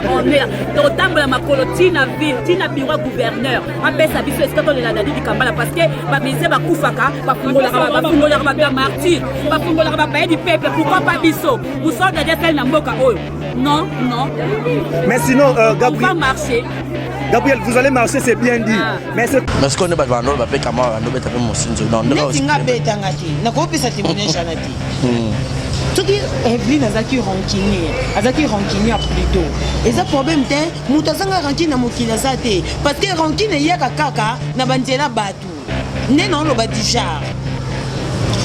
On est là, tokotambola makolo ti na ville, ti na bureau ya gouverneur apesa biso esika tolela Dadi Dikambala, parce que bamusicien bakufaka, bafungolaka bamartyr, bafungolaka bapaye du peuple. Pourquoi pas biso? Mosala Dadi asali na mboka oyo, non, non. Mais sinon, Gabriel, on va marcher. Gabriel, vous allez marcher, c'est bien dit. Ah. Mais c'est Mais ce qu'on est bato bapeka mwa bando beta mpe mosinzo. Neti nga abetanga te, nakopesa témoignage wana te. Soki Eveline azalaki rancunier, azalaki rancunier plutôt, eza problème te. Moto azanga rancune na mokili aza te, parce que rancune eyaka kaka na banzela bato nde naoloba du genre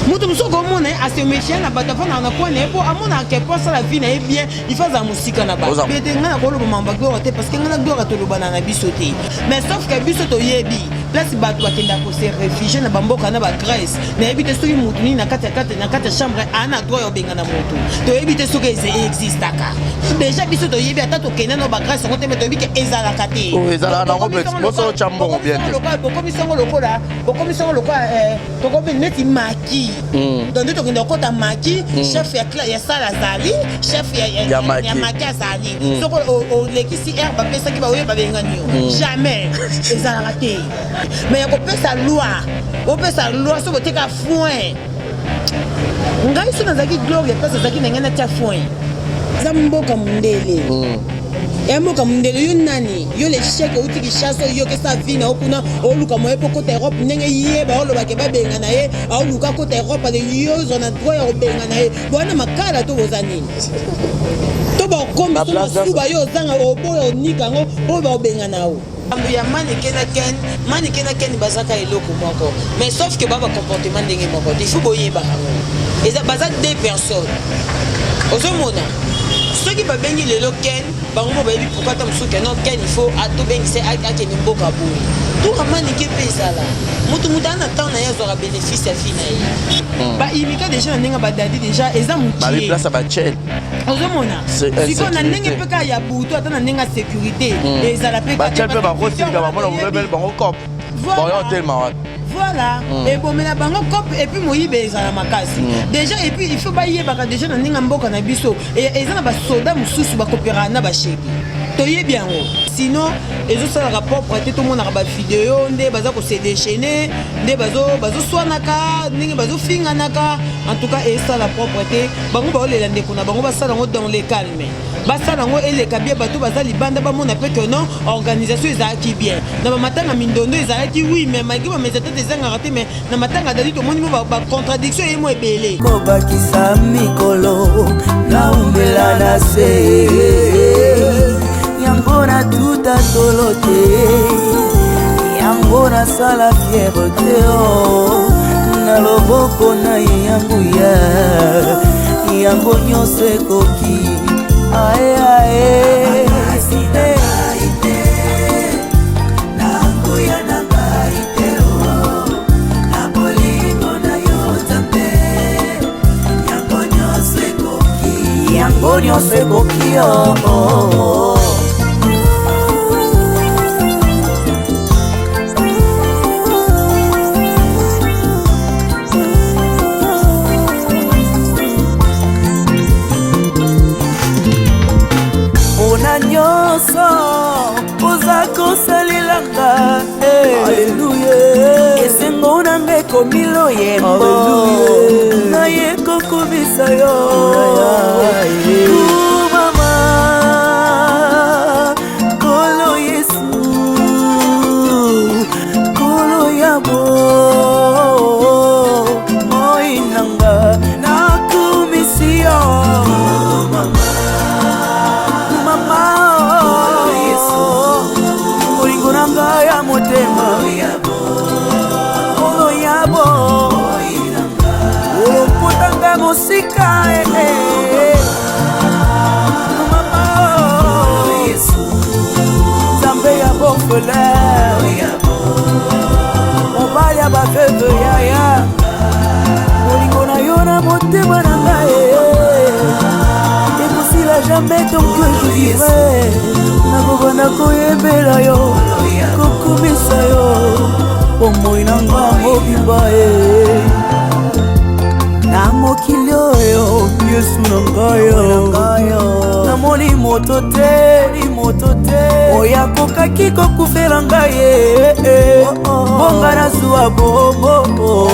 moto mosusu okomona ye aseméfie na bato, afandaka na coin na ye mpo amonaka ke mpo asala vie na ye bien, il faut azala mosika na bato. Ete ngai nakoloba mambo ya Gloire te, parce que ngai na Gloire tolobana na biso te. Mais sauf ke biso toyebi place bato bakendaka kose réfugier na bamboka na bagrèce. Nayebi te soki motu nini na kati ya kati na kati ya chambre aa na droit ya obengana motu. Toyebi te soki existaka déjà. Biso toyebi, ata tokende na bagrèce yango te, me toyebi ke ezalaka te. Ezalaka nango boso otya mbongo bien te. Bokomisango lokola, bokomisango lokola tokomi neti maki. Donc nde tokende kokɔta maki, chef ya sale azali, chef ya maki azali. Soki olekisi aire bapesaki, baoyo babengani yo. Jamais ezalaka te. Mais ya kopesa loi, opesa loi soki oteka foin. Ngai so nazalaki Gloire, place azalaki na ngai, natia foin. Eza mboka mondele, ya mboka mondele. Yo nani? Yo l'échec, outi Kinshasa, oyokesa vie na yo kuna, oluka moye mpo kota Europe. Ndenge ye baolobake babenga na ye, aoluka kota Europe, ale yo ozwa na droit ya kobenga na ye. Bwana makala to boza nini to bakombi so masuba, yo ozanga oboya onika yango mpo baobenga na yo. Makambo ya Manike na Ken, Manike na Ken bazaka eloko moko, mais sauf que ba bacomportement ndenge moko te. Il faut boyebaka yango, eza baza deux personnes. Ozomona soki babengi lelo Ken, bango mo bayebi pourquoi. Ata mosusu ke non, Ken, il faut tobengisa akende mboka boye. Toka Manike mpe ezala motu, motu aza na temps na ye, azwaka bénéfice ya vie na ye. Baimika déjà na ndenge badadi déjà eza mokie. Place ya bachel. Ozomona sikoyo na ndenge mpe kaka ya butu, ata na ndenge ya sécurité ezala mpe. Bachel mpe bakosilika, bamona bolobeli bango cop boyo telema wapi. Voilà, ebomela bango cop et puis moyibe ezala makasi déjà. Et puis il faut bayebaka déjà na ndenge ya mboka na biso, eza na basoda mosusu bakopéraka na bashege, toyebi yango. Sinon ezosalaka propre te. Tomonaka bavideo nde baza kose déchaîner, nde bazoswanaka, ndenge bazofinganaka. En tout cas esala propre te. Bango baolela ndeko na bango, basala yango dans le calme, basala yango eleka bien, bato baza libanda bamona mpe ke non, organisation ezalaki bien. Na bamatanga mindondo ezalaki, oui, mais malgré bamesa tete ezangaka te. Mais na matanga Dadi tomoni mo bacontradiction ye mo ebele. Kobakisa mikolo naumela na se yango, natuta tolo te, yango nasala fière te. O na loboko na ye ya nguya, yango nyonso ekoki. Ae ae. Na nguya na ngai te, o na bolingo na yo Nzambe, yango nyonso ekoki, yango nyonso ekoki o. Mpona nyonso oza kosalelanga, esengo nanga ekomi loyembo, naye kokumisa yo. Kumama Nkolo Yesu, Nkolo ya bomoi nanga, nakumisi yo mama, bolingo na ngai ya motema, Nkolo ya bo olokotanga mosika. Mama, Nzambe ya baorphelin, mobali ya baveuve, yaya, bolingo na yo na motema na ngai ekosila jamais. Tant que je vivrai, nakobanda koyembela yo, kokumisa yo bomoi na nga mobimba e na mokili oyo. Yesu na ngai, namoni moto te. moto te oyo akokaki kokufela ngai eh, eh. mpo nga nazwa bobo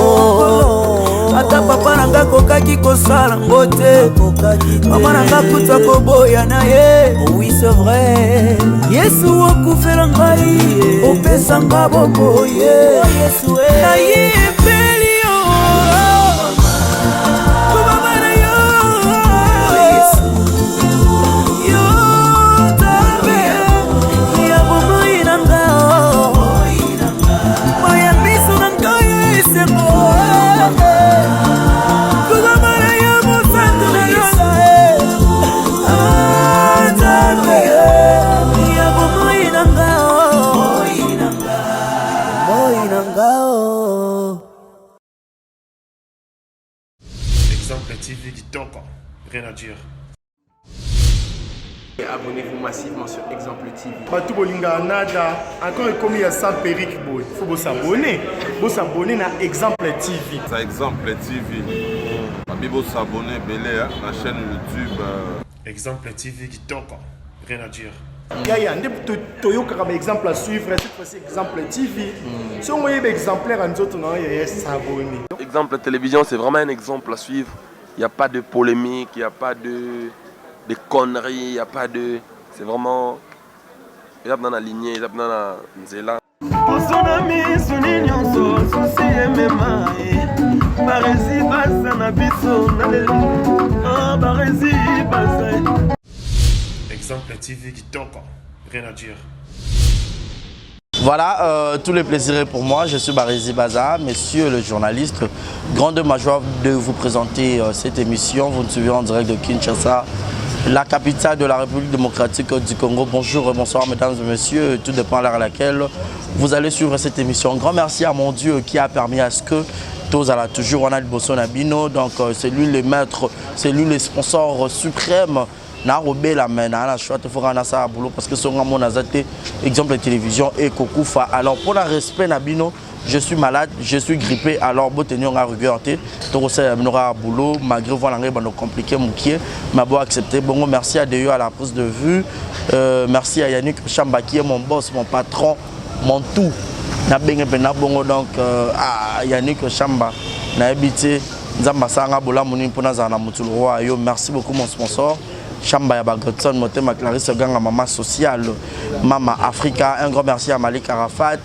ata papa na ngai akokaki kosala ngo te mama na ngai kuta koboya na ye oui c'est vrai yesu okufela ngai opesa nga boboye nayebeli yo kobaba na yo yo nzambe ya bomoi na nga maya miso na ngai ya esengo kobaba na yo mosantu na lola nzambe ya bomoi na nga bomoi na nga Exemple TV kitoko, rien à dire. Abonnez-vous massivement sur Exemple TV. Bato bolingaka nada encore ekomi ya sans perruque boye faut bosabone bosabone na Exemple TV. Ça Exemple TV. Babi bosabone ebele hein, na chaîne YouTube. Exemple TV kitoko, rien à dire. Yaya nde toyokaka ba exemple à suivre cette fois-ci Exemple TV. Soki oyebi exemplaire ya nzoto na yo yaya s'abonner. Exemple télévision, c'est vraiment un exemple à suivre. Il n'y a pas de polémique, il n'y a pas de conneries, il n'y a pas de. C'est vraiment. Il y a dans la lignée, il y a dans la nzela. Poso na miso ni nyonso susi emema ye baresi baza na biso na lelo Ah, baresi baza. Exemple TV kitoko, rien à dire. Voilà, tout le plaisir est pour moi. Je suis Barézi Baza, monsieur le journaliste. Grande ma joie de vous présenter cette émission. Vous nous suivez en direct de Kinshasa, la capitale de la République démocratique du Congo. Bonjour et bonsoir, mesdames et messieurs. Tout dépend de l'heure à laquelle vous allez suivre cette émission. Grand merci à mon Dieu qui a permis à ce que tozala toujours wana liboso na bino. Donc, c'est lui le maître, c'est lui le sponsor suprême. Narobela me na na choix te, faut nasala boulot parce que songa mona aza te, Exemple Télévision ekokufa. Alors, pour le respect na bino, je suis malade, je suis grippé, alors botenir nga rigueur te. Tokosala bino kaka boulot malgré voilà ngai bando compliqué mokie, mais bo accepter bongo. Merci à Deyo à la prise de vue, merci à Yannick Chamba qui est mon boss, mon patron, mon tout. Nabenge mpe na bongo. Donc ah, Yannick Chamba, nayebi te Nzambe asalanga bolamu nini mpo nazala na motu roi yo. Merci beaucoup, mon sponsor Chamba ya Bagodson Motema, Clarisse Ganga, mama sociale, mama Africa. Un grand merci à Malik Arafat,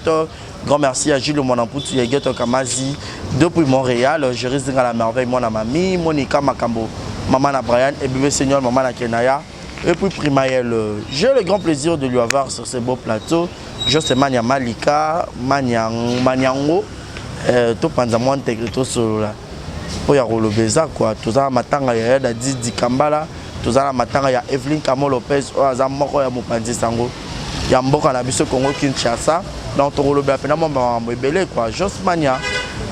grand merci à Gilles Mwanamputu Yegeto Kamazi depuis Montréal, Jéris Dinga la merveille, mwana mami Monica Makambo, mama na Brian et bébé Seigneur, mama na Kenaya et puis Primaël. J'ai le grand plaisir de lui avoir sur ce beau plateau. José Mania Malika Maniango, topanza mwa intégré tosolola oyo ya koloba eza quoi. Toza na matanga ya Yada Didi Kambala, toza na matanga ya Evelyn Kamo Lopez oyo aza moko ya mopanzi sango ya mboka na biso Congo Kinshasa. Donc tokolobela mpena mwa makambo ebele quoi. Jos Mania,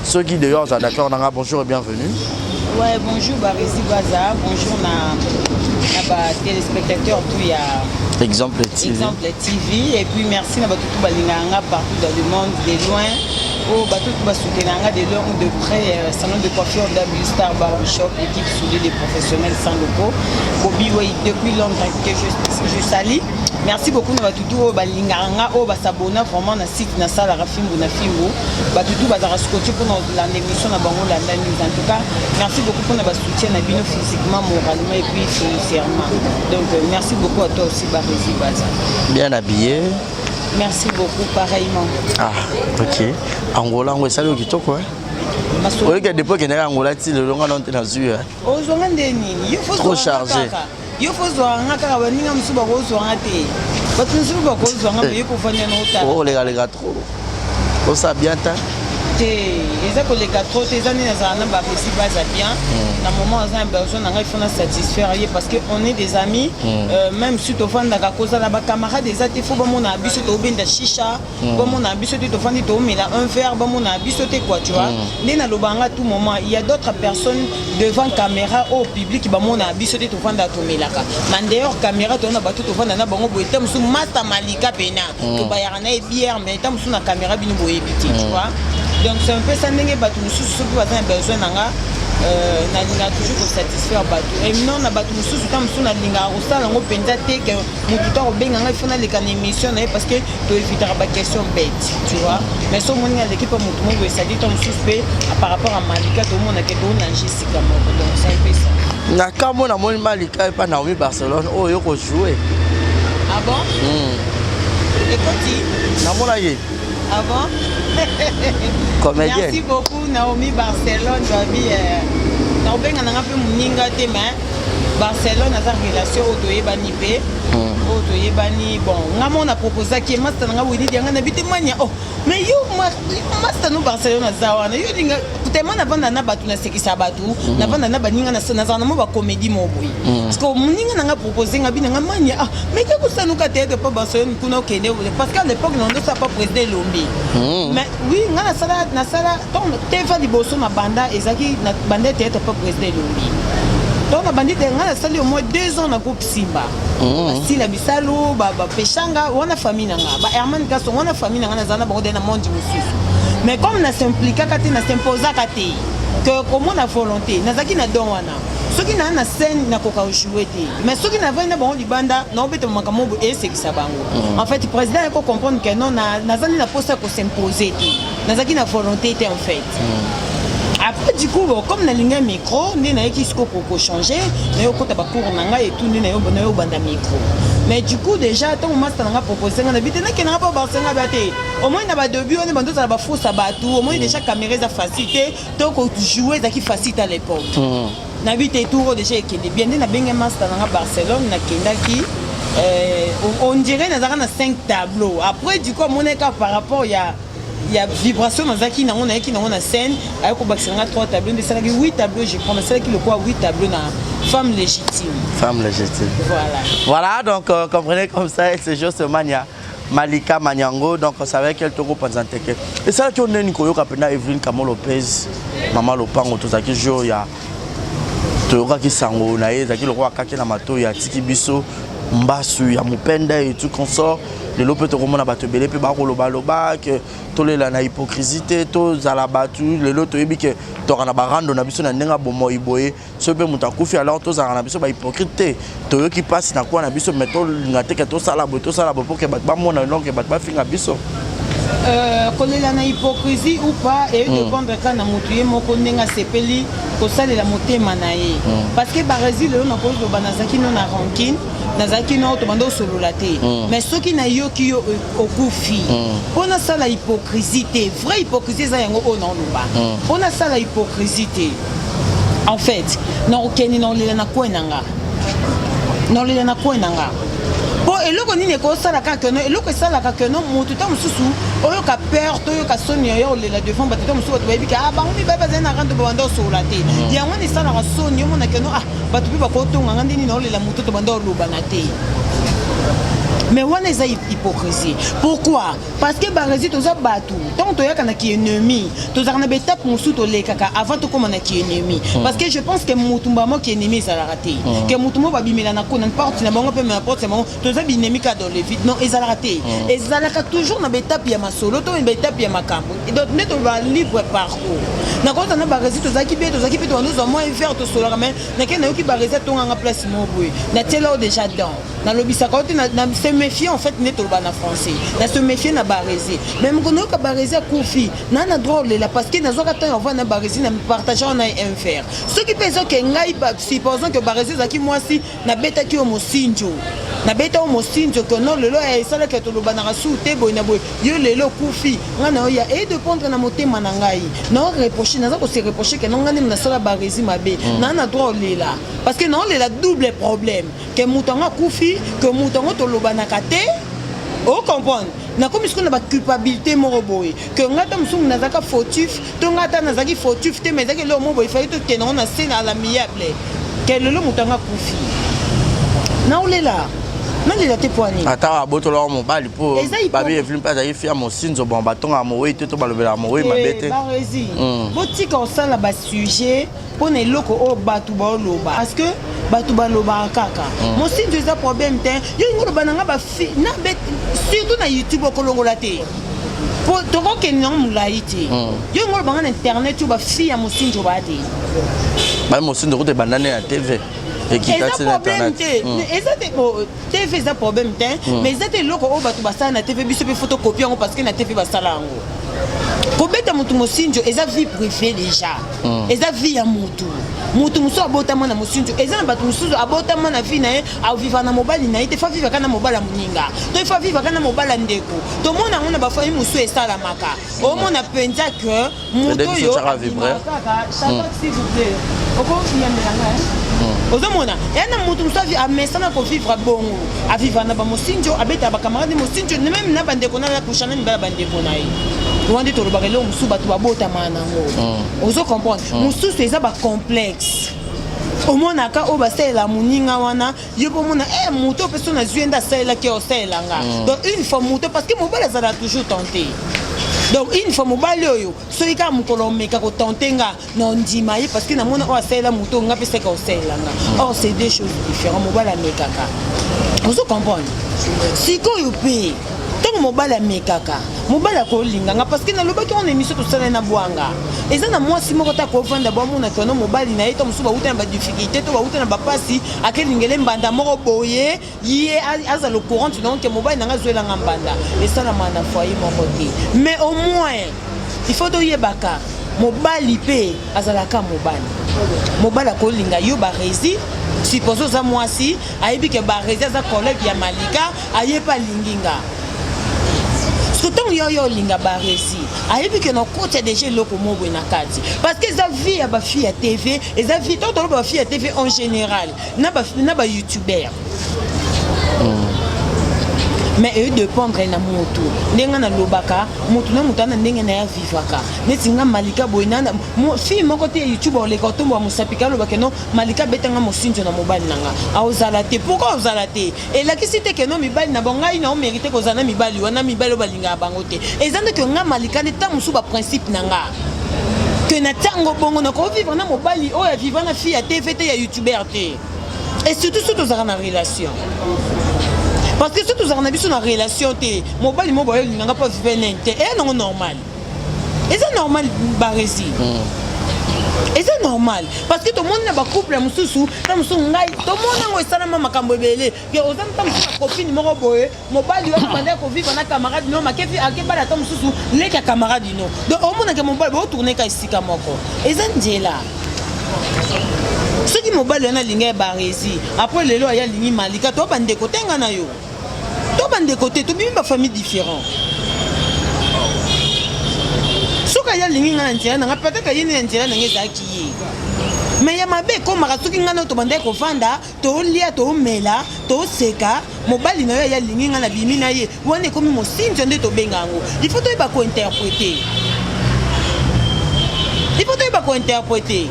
soki d'ailleurs oza d'accord nanga, bonjour et bienvenue. Ouais, bonjour Barézi Baza, bonjour na ba téléspectateurs tout ya Exemple TV. Exemple TV et puis merci na bato tout balinganga partout dans le monde, de loin. Oh, bato tout basoutenanga de loin ou de près, salon de coiffure W Star Barbershop, équipe soudée des professionnels sans locaux. Bobby Way depuis Londres que je salue. Merci beaucoup na bato tout oyo balinganga oyo basabona vraiment na site na salaka fimbu na fimbu. Bato tout bazalaka scotché mpona kolanda émission na bango Landa News. En tout cas, merci beaucoup mpona basoutien na bino physiquement, moralement et puis financièrement. Donc merci beaucoup à toi aussi Barézi Baza. Bien habillé. Merci beaucoup, pareillement. Ah, ok. Angola ngo esali yo kitoko, hein? Oyoki depuis okendaki Angola ti lelo nga nano te nazwi. Ozwanga nde nini? Yo faut Trop chargé. Yo faut zwanga kaka, baninga mosusu bakozwanga te, bato mosusu bakozwanga me yo kovanda na otala. Olekaleka trop, osala bien te. Te, eza koleka trop te, eza nde nazala na Baresi Baza bien. Na moment aza na besoin na ngai, faut na satisfaire ye parce que on est des amis. Même si tovandaka kozala bacamarade eza te faut bamona biso tobenda shisha, bamona biso te tofandi toomela un verre, bamona biso te quoi, tu vois. Nde nalobanga à tout moment, il y a d'autres personnes devant caméra au public bamona biso te tovanda tomelaka, mais dehors caméra toona bato tovanda na bango boye te. Mosusu masta malika pena tobayaka na ye bière, mais ta mosusu na caméra bino boyebi te, tu vois. Donc c'est un peu ça ndenge bato mosusu soki baza na besoin na nga. Euh, nalingaka toujours kosatisfaire bato et non na bato mosusu ntango mosusu nalingaka kosala yango mpenza te ke motu to akobenga ngai fo naleka na émission na ye parce que toevitaka baquestion bête, tu vois. Mais so omoni aleki mpe motu moko esali ntango mosusu mpe par rapport à Malika, tomonake toonange esika moko, donc c'est un peu ça. Na kambo namoni Malika epa Naomi Barcelone oyo yo kojoue. Ah bon? Ekoti. Namonaki. Ah bon? Comédienne. Merci beaucoup Naomi Barcelone. Babi nakobenga nanga mpe moninga te, mais Barcelone aza relation oyo toyebani mpe oyo toyebani. Bon, nga moko na proposaki ye, master nanga Wilidi yanga nabi te mania. Oh, mais yo master no Barcelone aza wana, yo linga tellement navanda na bato, nasekisa bato, navanda na baninga, nazala na mo bacomédie mo boye, parce que moninga nanga propose nga bi nanga mania: ah, mais ke kosanuka théâtre pa Barcelone kuna okende, parce qu'à l'époque nandosala pa président Elombi. Mais oui, nga nasala ntongo teva liboso na banda ezalaki na banda théâtre pa président Elombi. Donc na bandi te, nga nasali au moins 2 ans na groupe Simba, basila bisalo, bapeshanga wana, famille na nga, ba Herman Kaso wana, famille na nga, nazala na bango de na monde mosusu. Mais comme nasimplikaka te, nasimposaka te que komona volonté, nazalaki na don wana. Soki naa na scène, nakoka kojoue te, mais soki navandi na bango libanda, naobeta makambo boye esekisa bango. En fait, président ayako comprendre que non, naza nde na posa ya kosimpose te, nazalaki na volonté te en fait. Après, du coup, bon, comme nalingai micro nde nayeki siko kochange, naye okota bacours na ngai etu nde naye obanda micro. Mais du coup, déjà ntango master na nga propose nga, nabi te, nakendanga mpo Barcelone bia te. Omoni na badébut wana bando ozala bafusa bato, omoni déjà caméra eza facile te to kojoue ezalaki facile te à l'époque. Nabi te, tour oyo déjà ekende bien nde nabenge master na nga Barcelone, nakendaki. On dirait nazalaka na 5 tableaux. Après, du coup, amonaki par rapport ya vibration nazalaki nango, nayaki nango na scène, aye kobakisa nga 3 tableau nde esalaki 8 tableau. Je crois nasalaki lokola 8 tableau na Femme légitime. Femme légitime. Voilà. Voilà, donc comprenez comme ça, c'est juste Mania Malika Manyango. Donc on savait qu'elle toko panzanteke esalaki oneni koyoka mpena Evelyne Kamo Lopez, mama lopango. Tozalaki jour ya toyokaki sango na ye, ezalaki lokola kaki na matoi, atiki biso mbasu ya mopenda et tout consort. Lelo mpe tokomona bato ebele mpe bakolobaloba ke tolela na hypocrisie te, tozala bato. Lelo toyebi ke toka na barando na biso na ndenge ya bomoi boye. Soki mpe moto akufi, alors tozalaka na biso bahypocrite te. Toyoki mpasi na kwa na biso, mais tolinga te ke tosala boye, tosala boye, mpo ke bato bamona, donc bato bafinga biso. Kolela na hypocrisie ou pas, edépendre kaka na motu ye moko ndenge asepeli kosalela motema na ye. Parce que Baresi, lelo nakozoloba, nazalaki no na rancune, nazalaki no tobanda osolola te, mais soki nayoki yo okufi, mpo nasala hypocrisie te, vraie hypocrisie eza yango oyo naoloba, mpo nasala hypocrisie te, en fait nakokende naolela na kwe na nga, naolela na kwe na nga. Mpo eloko nini ekosala kaka keno eloko esalaka keno motu ta mosusu oyoka peur to oyoka soni oyo olela devant bato, ta mosusu bato bayebi ke ah, bango mibale bazali na rando, babanda osolola te. Yango wana esalaka soni, omona keno ah, bato mpe bakotonganga nde nini, olela motu to banda olobana te. Mais wana eza hypocrisie. Pourquoi? Parce que Baresi, toza bato, ntango toyaka na kiennemi, tozalaka na baétape mosusu tolekaka avant tokóma na kiennemi. Parce que je pense que motu mbamo kiennemi ezalaka te ke motu mo babimela na kona porte na bango mpe na porte na bango, toza binemi kaka dans le vide. Non, ezalaka te. Ezalaka toujours na baétape ya masolo to baétape ya makambo. Donc nde toloba libre parcours nakoza na Baresi, tozalaki bien, tozalaki mpe tobanda ozwa mwa verre, tosolaka. Mais nake nayoki Baresi atonganga place moko boye, natiela oyo déjà dans nalobisaka yo te, na se méfier en fait, nde toloba na français, na se méfier na Baresi. Mais moko nayoka Baresi akufi, naa na droit olela, parce que nazwaka ntango avanda na Baresi, na partage wana ye un verre. Soki mpe ezoke ngai, supposons que Baresi ezalaki mwasi, nabetaki yo mosinjo, nabeta yo mosinjo ke non, lelo esalaki tolobanaka su te boye na boye, yo lelo okufi, ngai na yo ya edépendre na motema na ngai, nao reproche, naza kose reproche ke non, ngai nde nasala Baresi mabe. Naa na droit olela, parce que naolela double problème, ke moto yango akufi, ke moto yango tolobanaka te. Ocomprendre? Nakomi sikoyo na baculpabilité moko boye ke ngai ata mosusu nazalaka fautif to ngai ata nazalaki fautif te, mais ezalaki eloko moko boye efali tokende yango na se na l'amiable, ke lelo moto yango akufi, naolela, nalela te po ani? Ata abotolaka mobali mpo babi Evelyne mpe azalaki fia mosinzo. Bon, batongaka mowei te to balobelaka mowei mabe te. Baresi, botika kosala basujet mpo na eloko oyo bato baoloba, parce que bato balobaka kaka mosinzo eza problème te. Yo lingi oloba na nga bafi surtout na YouTube, okolongola te. Po tokokende nango molai te. Yo ngo olobanga na internet oyo bafille ya mosinzo baya te. Ba mosinzo kutu ebanda nde na TV. Ekita Eza ti na problème internet. te. Eza te bo TV eza problème te, mais eza te eloko oyo bato basala na TV biso mpe faut tokopie yango parce que na TV basala yango. Kobeta motu mosinzo eza vie privée déjà. Eza vie ya motu. Motu mosusu abotama na mosinzo, eza na bato mosusu abotama na vie na ye, aviva na mobali na ye te, fa vivre kaka na mobali ya moninga. To fa vivre kaka na mobali ya ndeko. Tomona yango na bafamille mosusu esalamaka. Omona mpenza que moto biso oyo tiaka vibre. abimaka kaka, Charlotte, s'il vous plaît. Okoyambela ngai, hein? Ozomona eya na motu mosusu amesana kovivre bongo, aviva na bamosinjo, abetaka bacamarade mosinjo, meme na bandeko na ye, akusha na mibala bandeko na ye. Wana nde tolobaka eloko mosusu bato babotamaka nango. Ozo comprendre? Mosusu eza bacomplexe, omonaka oyo basalela moninga wana, yo mpo omona moto oyo mpe so nazwi ye nde asalelaki ye, osalela nga. Donc une fois moto, parce que mobali azalaka toujours tenté, donc une fois mobali oyo soki kaka mokolo omeka kotente nga na ondima ye, parce que namona oyo asalela moto nga mpe seka osalela nga. Or c'est deux choses différentes. Mobali amekaka, ozo comprendre? Sikoyo mpe ntango mobali amekaka, mobali akolinga nga, parce que nalobaki wana émission tosalai na bwanga, eza na mwasi moko ta kovanda bwamonaki wana mobali na ye to mosusu bauta na badifficulté to bauta na bapasi, akelingele mbanda moko boye, ye azala au courant donc mobali na nga azwelanga mbanda. Esalamaka na foyer moko te, mais au moins il faut toyebaka mobali mpe azalaka mobali. Mobali akolinga yo Barezi, suppose oza mwasi, ayebi ke Barezi aza collègue ya Malika, aye mpe alingi nga. Parce que ntango yo yo olinga Barezi, ayebi ke nakotia déjà eloko moko boye na kati, parce que eza vie ya bafille ya TV, eza vie ntango toloba bafille ya TV en général na bayoutubeur. Mais edépendre na motu, ndenge nalobaka, motu na motu ana ndenge na ye avivaka. Neti nga Malika boye, fille moko te ya YouTube oleka otomboka mosapika alobaka no Malika abetanga mosinzo na mobali na nga, aozala te. Pourquoi ozala te? Elakisi te ke no mibali na bango, ngai na omérite kozala na mibali wana, mibali oyo balingaka bango te. Eza nde ke nga Malika nde ntango mosusu baprincipe na nga ke na ntango bongo nakovivre na mobali oyo aviva na fille ya TV te, ya youtubeur te. Et surtout soki tozalaka na relation, parce que soki tozalaka na biso na relation te, mobali mo boye olinganga mpo avive nene te, eya nango normal, eza normal Baresi, eza normal, parce que tomoni na bacouple ya mosusu, ta mosusu ngai tomoni yango esalama makambo ebele ke oza ta mosusu na copine moko boye, mobali wana banda kovivre na camarade no makefi, akebala ta mosusu leki ya camarade no. Donc omonake mobali botourne ka esika moko, eza nzela. Soki mobali wana alingi ya Baresi, après lelo aye alingi Malika, to bandeko te, nga na yo to bandeko te, tobimi bafamille différent. Soki aye alingi nga na nzela na nga, peut-être aye nde na nzela na nga ezalaki ye. Mais ya mabe ekomaka soki ngai na tobandaki kovanda, tolia, tomela, toseka, mobali na yo aye alingi ngai, na bimi na ye, wana ekomi mosinzo nde tobenga yango. Il faut toyeba kointerpréter, il faut toyeba kointerpréter.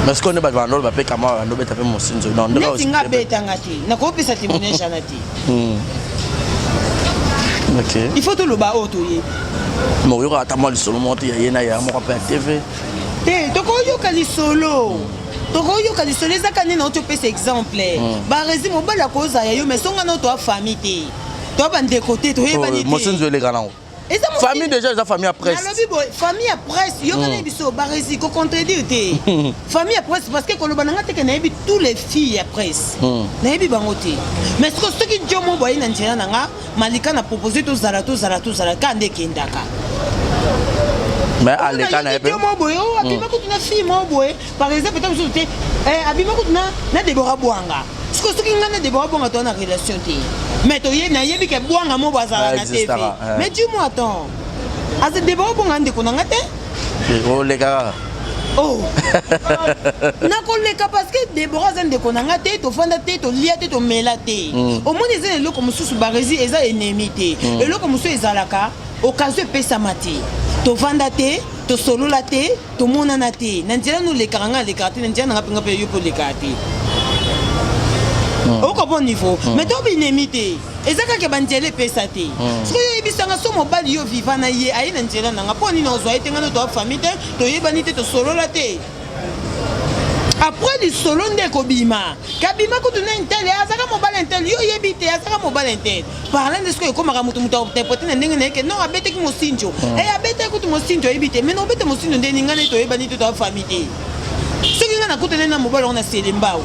Mais sikoyo nde bato bandolo bapeka mwa bando beta mpe mosinzo. Donc ndenge Neti nga abetanga te, nakopesa témoignage wana te. Il faut toloba oyo toyebi. Mais oyoka ata mwa lisolo moko te ya ye na ya moko mpe ya TV? Te, tokoyoka lisolo, tokoyoka lisolo. Ezaka nde nauti opesa exemple, Baresi, mobali akozala yo, mais songa nao toa famille te, toa bandeko te, toyebani te. Mosinzo eleka nango. Eza Famille déjà eza famille ya presse. Nalobi boye, famille ya presse, yoka na biso Baresi, kocontredire te, famille ya presse, parce que koloba na nga te ke nayebi tous les filles ya presse, nayebi bango te. Mais siko soki dio mo boye na nzela na nga Malika na propose tozala, tozala, tozala kaka nde ekendaka. Mais aleka na ye mpe. Dio mo boye oyo abima kutu na fille mo boye par exemple, ta mosusu te, abima kutu na Debora Bwanga. Siko soki ngai na Debora Bwanga toza na relation te, mais toye nayebi ke Bwanga mo bo azala na TV. Existaka, eh. Mais dis moi, attends, aza Debora Bwanga ndeko na nga te. Oleka kaka. Oh, nakoleka parce que Debora aza ndeko na nga te, tofanda te, tolia te, tomela te. Omoni, eza na eloko mosusu Baresi, eza ennemi te. Eloko mosusu ezalaka occasion epesama te, tovanda te, tosolola te, tomonana te. Na nzela no olekaka, nga alekaka te na nzela na nga mpe, nga mpe yo mpe olekaka te. Okopo niveau, mais to binemi te, eza kaka banzela epesa te. Soki oyo oyebisanga so mobali yo viva na ye aye na nzela na nga, mpo nini ozwa ye te? Nga no toa famille te, toyebani te, tosolola te. Après lisolo nde ekobima kabima kutu na intel, azaka mobali intel, yo oyebi te, azaka mobali intel. Par là nde sikoyo ekomaka moto moto akointerpréter na ndenge na ye ke non, abetaki mosinjo. E abetaki kutu mosinjo, oyebi te, mais na obete mosinjo nde ninga nde toyebani te, toya famille te. Soki ngai nakutani na mobali yango na Selembao,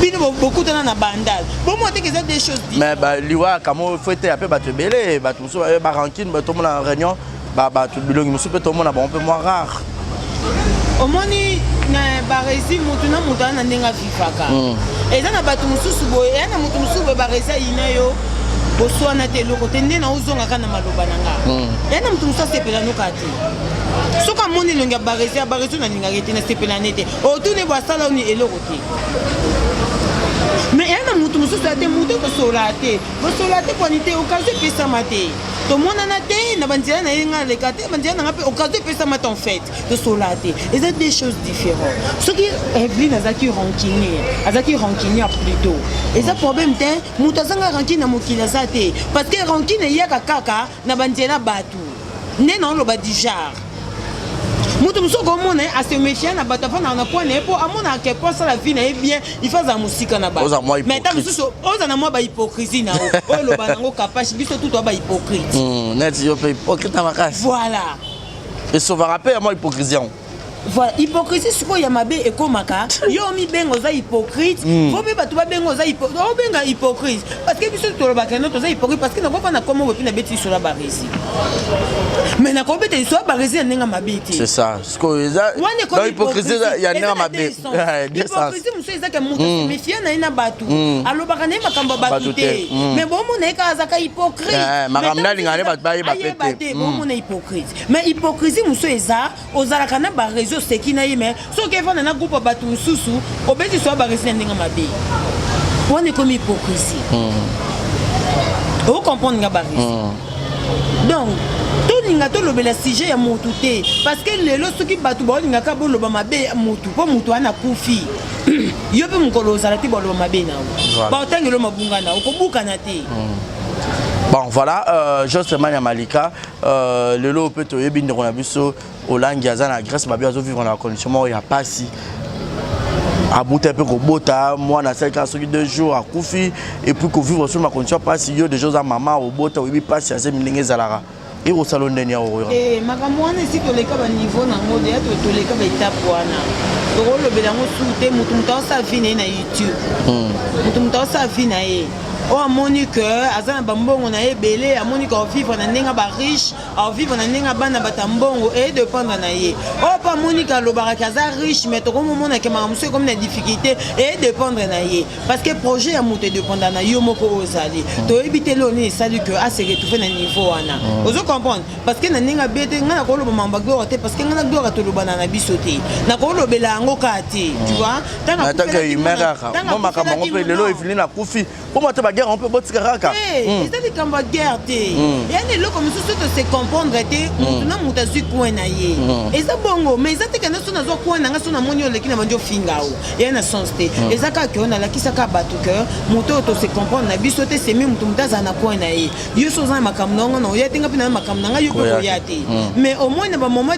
bino bokutana na Bandal, bomona teke eza deux choses. Mais liwa kamo fo ete ya mpe bato ebele, bato mosusu barancune, tomona réunion, bato bilongi mosusu mpe tomona bango mpe mwa rare. Omoni na Baresi, motu na moto aza na ndenge avivaka. Eza na bato mosusu boye, eya na moto mosusu boye, Baresi ayina yo, boswana te, eloko te. Nde na ozongaka na maloba na nga, eya na moto mosusu asepela noka te. Soki amoni elongi ya Baresi, ya Baresi oyo nalingaka te, nasepela ne te, otuni bo asala oni eloko te. Mais eya na motu mosusu ya te, motu tosola te, bosola te, kwani te, occasion epesama te, tomonana te na banzela na ye, ngai aleka te banzela na nga mpe, occasion epesama te. En fait tosola te, eza deux choses différentes. Soki Eveline azalaki rancunier, azalaki rancunière plutôt, eza problème te. Moto azanga rancune na mokili aza te, parce que rancune eyaka kaka na banzela bato. Nde naoloba du genre, moto mosusu okomona ye ase méfie na bato, afandaka na coin na ye mpo amonaka ke po asala vie na ye bien, il faut azala mosika na bato. Mais ta mosusu oza na mwa bahypocrisie na yo oyo oloba nango kapache, biso tu toa bahypocrite. Neti yo mpe hypocrite na makasi. Voilà. Esovaka mpe ya mwa hypocrisie yango. Voilà, hypocrisie sikoyo ya mabe ekomaka yo omibenga oza hypocrite, fo mpe bato babenga oza, obenga hypocrite, parce que biso tolobaka no toza hypocrite, parce que nakofa na komo boye mpe nabeti lisolo ya Baresi, mais nakobeta lisolo ya Baresi na ndenge mabe te. C'est ça, sikoyo eza hypocrisie ya ndenge mabe. Hypocrisie mosusu ezaka moto asemifie na ye na bato, alobaka na ye makambo ya bato te, mais bomona ye kaka azaka hypocrite. Makambo nalinga ne bato bayeba pe te, bomona hypocrite. Mais hypocrisie mosusu eza ozalaka na baréseau, oseki na ye, mais soki evanda na groupe ya bato mosusu, obeti so ya Baresi na ndenge mabe, wana ekomi hypocrisie. Ocomprendre nga, Baresi? Donc tolinga tolobela sujet ya motu te, parce que lelo soki bato baolingaka boloba mabe ya motu, mpo motu wana akufi, yo mpe mokolo ozala te, baloba mabe na yo, baotangelo mabunga na okobukana te. Bon voilà, Joseph ya Malika, lelo mpe toyebi ndeko na biso Olangi aza na Grèce, babi azovivre na condition moko ya pasi, abuta mpe kobota mwana, asali kaka soki 2 jours akufi. Et puis kovivre sur ma condition pasi, yo déjà oza mama obota, oyebi pasi azemi ndenge ezalaka, ekosala ndeni ya kokoyoka. Makambo wana esi toleka baniveau nango deya, toleka baétape wana, tokolobela yango su te. Motu moto aosala vie na ye na YouTube, motu moto aosala vie na ye. Oyo amoni ke aza na bambongo na ye ebele, amoni ke aovivre na ndenge bariche, aovivre na ndenge bana bato ya mbongo, edépendre na ye. Oyo mpo amoni ke alobaka ke aza riche, mais tokomomona ke makambo mosusu ekomi na difficulté, edépendre na ye, parce que projet ya moto edépendre na yo moko oyo ozali. Toyebi te lelo nini esali ke ase retrouve na niveau wana, ozo comprendre? Parce que na ndenge abe te, ngai nakoloba makambo ya Gloire te, parce que ngai na Gloire tolobana na biso te, nakolobela yango kaka te, tu vois? Ntango humain kaka mo makambo yango mpe lelo Eveline akufi, mpo mwa te baguerre yango mpe botika kaka. Eza likambo ya guerre te, eya na eloko mosusu tose comprendre te, motu na moto azwi coin na ye, eza bongo. Mais eza te kende so nazwa coin na nga, so namoni oleki na bandi ofinga o, eya na sens te. Eza kaka ke nalakisaka bato ke moto oyo tose comprendre na biso te, semi moto moto azala na coin na ye. Yo so oza na makambo na yango na oya te, nga mpe na makambo na ngai, yo mpe koya te. Mais au moins na bamoment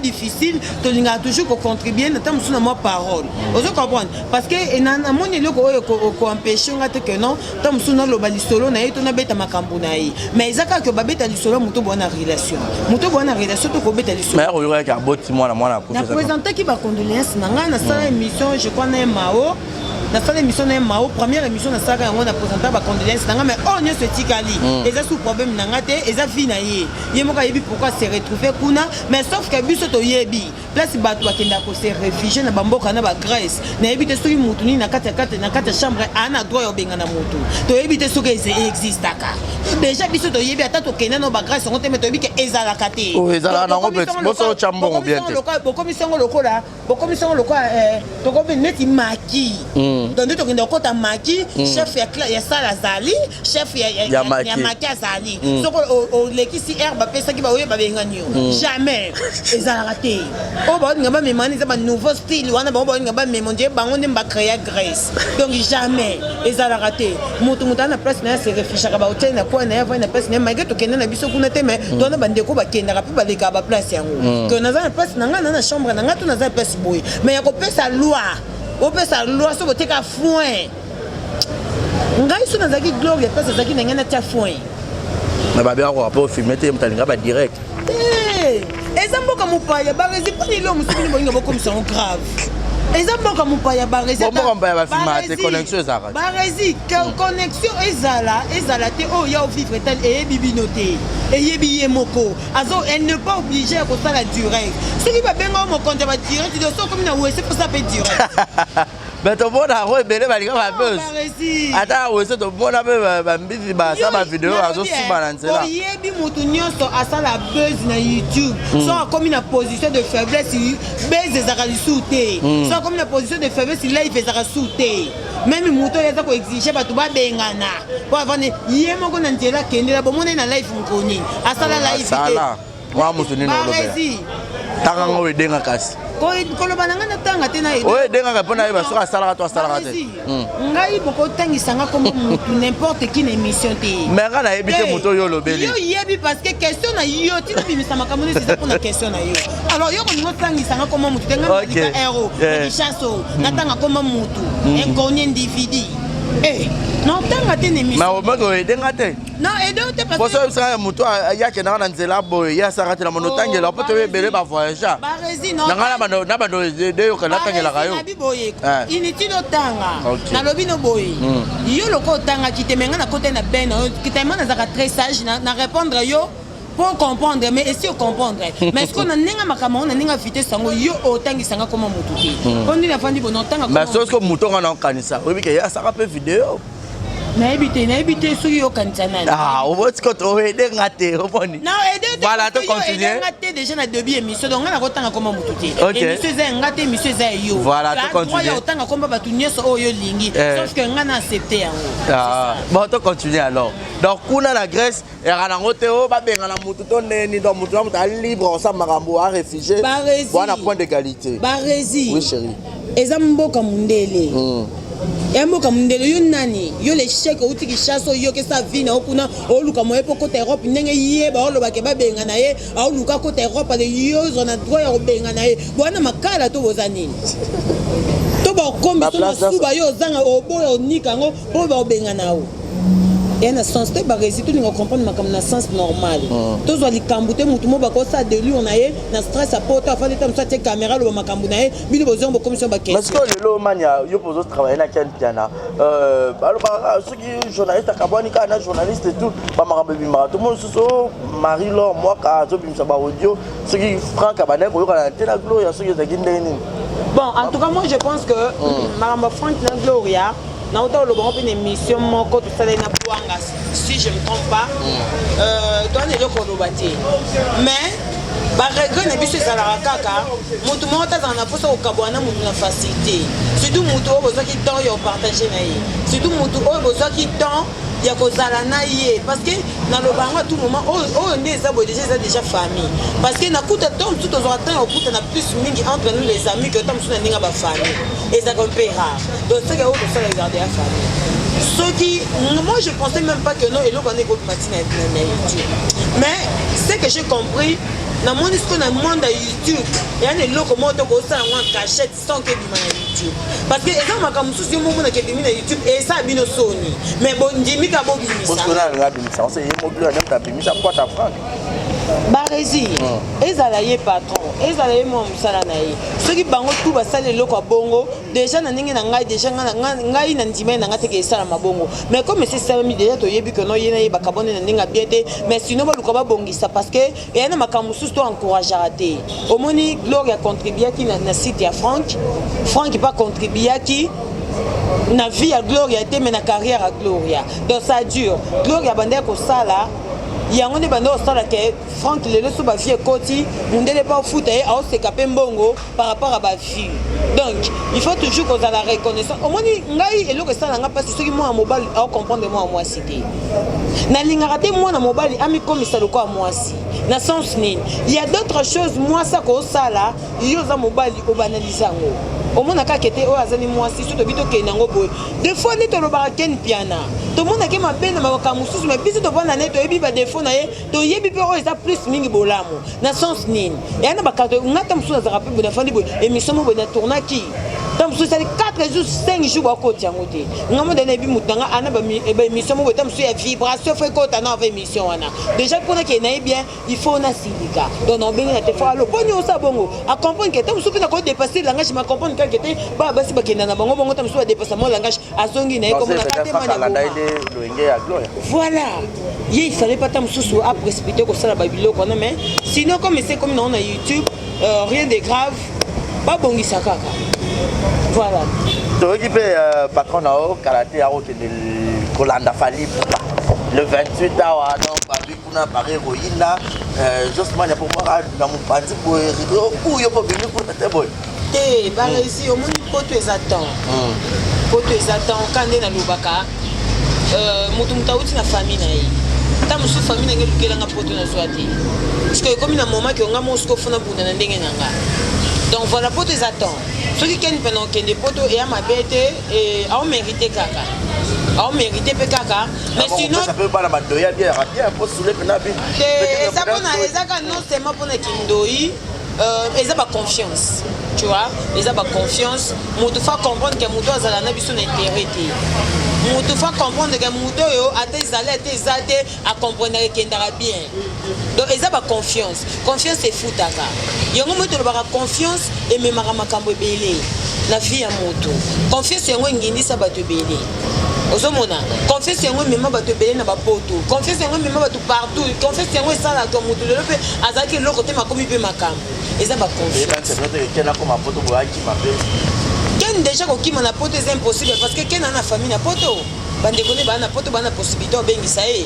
difficile, tolingaka toujours kocontribue na ta mosusu na mwa parole, ozo comprendre? Parce que namoni eloko oyo koempêche nga te ke non, ta mosusu naloba lisolo na ye to nabeta makambo na ye. Mais eza kaka ke babeta lisolo ya moto boya na relation, moto boya na relation to kobeta lisolo. Mais oyokaki aboti mwana, mwana akufi. Naprésentaki bacondoléance na ngai, nasala émission, je crois, na ye Mao, nasala émission na ye Mao, première émission nasalaka yango, na présenta bacondoléance na ngai. Mais oyo nyonso etikali eza sous problème na ngai te, eza vie na ye, ye moko ayebi pourquoi se retrouve kuna. Mais sauf que biso toyebi place bato bakendaka kose réfugie na bamboka na bagrèce. Nayebi te soki motu nini na kati ya kati na kati ya chambre aa na droit ya obengana motu, toyebi te soki existaka déjà. Biso toyebi, ata tokenda na bagrèce yango te, mais toyebi ke ezalaka te. Ezalaka nango boso otya mbongo bien te. Bokomisi yango lokola, bokomisi yango lokola tokomi neti maki. Donc nde tokende kokɔta maki, chef ya salle azali, chef ya maki azali, soki olekisi aire bapesaki, baoyo babengani yo, jamais ezalaka te. Oyo baolinga bamema wana eza banouveau style wana, bango baolinga bamema ondie bango nde bacréa Grèce. Donc jamais ezalaka te. Moto moto aza na place na ye, ase réfugiaka, baotiali na coin na ye, avandi na place na ye, malgré tokende na biso kuna te, mais towana bandeko bakendaka mpe balekaka baplace yango, ke naza na place na ngai, na na chambre na ngai, to naza na place boye. Mais ya kopesa loi, opesa loi so boteka foin, ngai so nazalaki Gloria, place azalaki na ngai, natia foin. Mais babengaka mpo ofilme te, moto alinga badirect. Te, eza mboka mopaya, Baresi. Mponi eloko mosusu bino bolinga bokomisa yango grave, eza mboka mopaya, Baresi. Bon, mboka mopaya bafilmaka te, connexion ezalaka te. Baresi, connexion ezala, ezala te, oyo ya ovivre etali eyebi bino te, eyebi ye moko. Azo, elle n'est pas obligée ya kosala direct. Soki babenga yo mokonzi ya badirect, so okomi na wese, mposa mpe direct. Mais tomona yango ebele balinga babuzz. Baresi. Ata wese, tomona mpe bambisi basala bavideo, azosuba na nzela. Oyebi, motu nyonso asala buzz na YouTube, so akomi na position de faiblesse, buzz ezalaka lisusu te. So akomi na position de faiblesse, live ezalaka lisusu te. Même moto oyo aza koexige bato babengana po avande ye moko na nzela, akendela bomona ye na live mokolo nini asala live te. Asala mwa moto nini olobela? Baresi. Tanga ngo edenga kasi. Koloba na ngai, natanga te na Oyo edengaka mpo nayeba soki asalaka to asalaka te. Baresi, ngai bokotangisanga kombo mutu n'importe qui na émission te. Mais ngai nayebi te moto oyo olobeli. Yo yebi, parce que question na yo tina bimisa makambo nyonso eza mpona question na yo. Alors yo kolinga otangisanga kombo mutu te, ngai malika ero na Kinshasa, natanga kombo mutu inconnu, individu, natanga te na Mais émission. omeki oyo edenga te. Non, ede te, parce Poso que oyebisaka moto yakendaka na nzela boye, ye asalaka te na mono otangela po toyo ebele bavoyage. Baresi. Na ngai na bando deyoka natangelaka yo. Nabi boye, inutile otanga. Nalobi no boye, yo loko otangaki te, me ngai nakota na ben tellement nazalaka très sage na répondre yo pour comprendre. Mais esi ocomprendre, mais ce que na ndenge makambo yango, na ndenge vitesse yango, yo otangisanga koma motu te, mpo ndenge afandi boye, notanga. Mais soki moto nga na okanisa, oyebi ke ye asaka mpe video. Nayebi te, nayebi te soki yokanisa nani. Ah, oboti koto oyedenga te, omoni. Non, ede te. Voilà, parce que to yo continuer. edenga te déjà na début émission, donc nga nakotanga koma motu te. Émission eza ya nga te, émission eza ya yo. Voilà, Tu as to droit continuer. ya kotanga komba bato nyonso oyo olingi, sauf que nga na accepte yango. Ah, bon, to continuer alors. Donc kuna na Grèce, eyaka nango te oyo babengana motu to ndeni, donc motu na moto alibre osala makambo, aréfugié. Baresi. Wana point d'égalité. Baresi. Oui, chéri. Eza mboka mondele, ya mboka mondele. Yo nani? Yo l'échec, outi Kinshasa, oyokesa vie na yo kuna, oluka moye mpo kota Europe. Ndenge ye baolobake babenga na ye, aoluka kota Europe, ale yo ozwa na droit ya kobenga na ye bwana makala to boza nini to bakomi to masuba, yo ozanga oboya onika yango mpo baobenga na yo, eya na sens te. Baresi, tolinga comprendre makambo na sens normal. Tozwa likambo te, motu mo bakosala delure na ye na stress, apoto afandi ta mosu, atie caméra, aloba makambo na ye, bino bozonga bokomisi Mais baquestion. Sikoyo lelo mania, yo mpo ozotravaille na Ken Piana, balobaka soki journaliste akabwani kaka na journaliste et tout, bamakambo ebimaka. Tomoni mosusu o Marie Lor Mwaka azobimisa baaudio, soki Frank abandaki koyokana te na Gloria, soki ezalaki ndenge nini? Bon, en tout cas, moi je pense que makambo ya Frank na Gloria, nauta koloba ngo mpe na émission moko tosalai na Bwanga, si je me trompe pas. Towana eloko koloba te, mais baregret na biso ezalaka kaka motu moko te azala na mposa kokabwana na motu na facilité, surtout motu oyo bozwaki temps ya kopartage na ye, surtout motu oyo bozwaki temps ya kozala na ye. Parce que naloba yango à tout moment, oyo nde eza boye déjà, eza déjà famille, parce que nakuta to mosusu tozwaka temps ya kokutana plus mingi entre nous les amis que ta mosusu na ndenge ya bafamille, ezalaka un peu rare. Donc soki oyo tosala ezalaka ya famille. Soki moi, je pensais même pas que non, eloko wana ekobima ntina na YouTube. Mais ce que j'ai compris, namoni sikoyo na monde ya YouTube, eya na eloko moko to kosala yango en cachette sans que ebima na YouTube, parce que eza makambo mosusu yo momonaka ebimi na YouTube, esala bino soni, mais bondimi ka bobimisa. Bosiko na abimisa ose ye mobilo ya nde abimisa kwata Frank. Baresi, ezala ye patron, ezala ye mwa mosala na ye, soki bango tu basali eloko ya bongo déjà, na ndenge na ngai déjà, ngai na ndima ye na ngai teke esalama bongo. Mais comme esi esalami déjà, toyebi ke no ye na ye bakabone na ndenge ya bien te, mais sinon baluka babongisa, parce que eya na makambo mosusu to encourageaka te. Omoni, Gloria contribuaki na site ya Frank, Frank mpe acontribuaki na vie ya Gloria te, mais na carrière ya Gloria. Donc ça dure, Gloria bandaki kosala yango nde banda kosala ke Frank lelo so bavie ekoti mondele mpe aofuta ye, aoseka mpe mbongo par rapport à bavie. Donc il faut toujours kozala reconnaissant. Omoni, ngai eloko esalanga mpasi, soki mwana mobali aocomprendre mwana mwasi te, nalingaka te mwana mobali amikomisa lokola mwasi. Na sens nini? Il y a d'autres choses mwasi akosala, yo oza mobali, obanalize yango. Omona kaka ete oyo azali mwasi, so tobi tokende yango boye. Des fois nde tolobaka Ken Mpiana, tomonake mabe na makambo mosusu, mais biso tovanda na ye, toyebi ba défaut na ye, toyebi mpe oyo eza plus mingi bolamu. Na sens nini? Eya na bakarte, nga ta mosusu nazalaka mpe boye, nafandi boye, émission moko boye na tournaki. Ta mosusu esali 4 jours, 5 jours bakoti yango te. Nga mo nayebi moto na nga ana ba émission moko boye, ta mosusu ya vibration fo ekota na ava émission wana. Déjà mpona ke nayebi bien, il faut nasilika. Donc naobengi na telefone, alo boni osala bongo, acomprendre ke ta mosusu mpe nakodépasser langage, ma comprendre kaka te bana basi bakenda na bango bongo, ta mosusu badépassa mwa langage, azongi na ye komona katema. Voilà, ye il fallait pas ta mosusu aprécipité kosala babiloko wana. Mais sinon, comme ese komi nango na YouTube, rien de grave, babongisa kaka, voilà. Toyoki mpe patron na yo kala te akokende kolanda Fally Ipupa le 28 awa. Donc babi kuna pare koyinda Josman po mwaka na mopanzi boye, oyo mpo bimi kuna te boye. Te, Baresi, omoni, poto eza temps, poto eza temps. Ka nde nalobaka, moto awuti na famille na ye, ta mosusu famille na ngai elukelanga poto, nazwa te, parce que ekomi na moment ke nga moko sikoyo fona bunda na ndenge na nga. Donc voilà, poto eza temps. Soki keni mpena okende poto, eya mabe te, aomérite kaka, aomérite mpe kaka, mais sinon bana bandoya bien yaka bien po sule mpena bi. Te, eza mpona, eza kaka non seulement mpona kindoi, eza baconfiance, tu vois, eza baconfiance. Moto fa comprendre ke moto azala na biso na intérêt te. Moto fa comprendre ke moto oyo ata ezali, ata eza te, acomprendaka, ekendaka bien. Donc eza baconfiance, confiance efutaka yango. Moi tolobaka confiance ememaka makambo ebele na vie ya moto. Confiance yango engindisa bato ebele. Ozomona, confiance yango emema bato ebele na bapoto, confiance yango emema bato partout, confiance yango esalaka moto lelo mpe azalaki eloko te, makomi mpe makambo. Eza baconfiance. Ken déjà kokima na poto eza impossible, parce que Ken aza na famille na poto, bandeko ne baa na poto, baa na possibilité obengisa ye.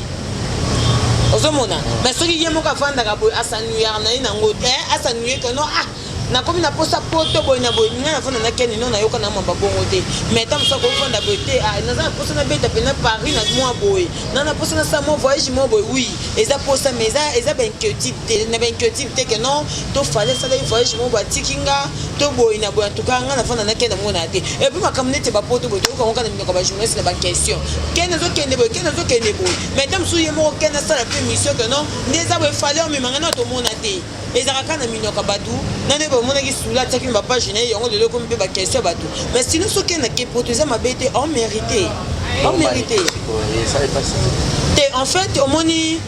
Ozomona, mais soki ye moko avandaka boye, as'ennuyaka na ye nango te, as'ennuye ke non, ah, nakomi na posa poto boye na boye. Ngai navanda na Keni, no nayoka na mwa babongo te, mais ta mosu akovanda boye te, naza na posa nabeta mpena Paris na mwa boye, na posa nasala mwa voyage mwa boye. Oui, eza posa, mais eza bainquiétude te, na bainquiétude te ke non, tofale asala ye voyage moko boye, atiki nga to boye na boye. En tout cas, ngai navanda na Kene, namona te. Et puis makambo neti bapoto boye, toyoka ngo kaka na minoko ya bajournaliste na baquestion: Kene ezokende boye, Kene ezokende boye. Mais ta mosusu ye moko Kene asala mpe mission ke non, nde eza boye, fale omemanga na tomona te. Ezalaka kaka na minoko ya bato na nde bamonaki sula atiaki na bapage na ye yango. Lelo ekomi mpe baquestion ya bato. Mais sinon, soki nake poto, eza mabe te, omérité, omérité te. En fait, omoni,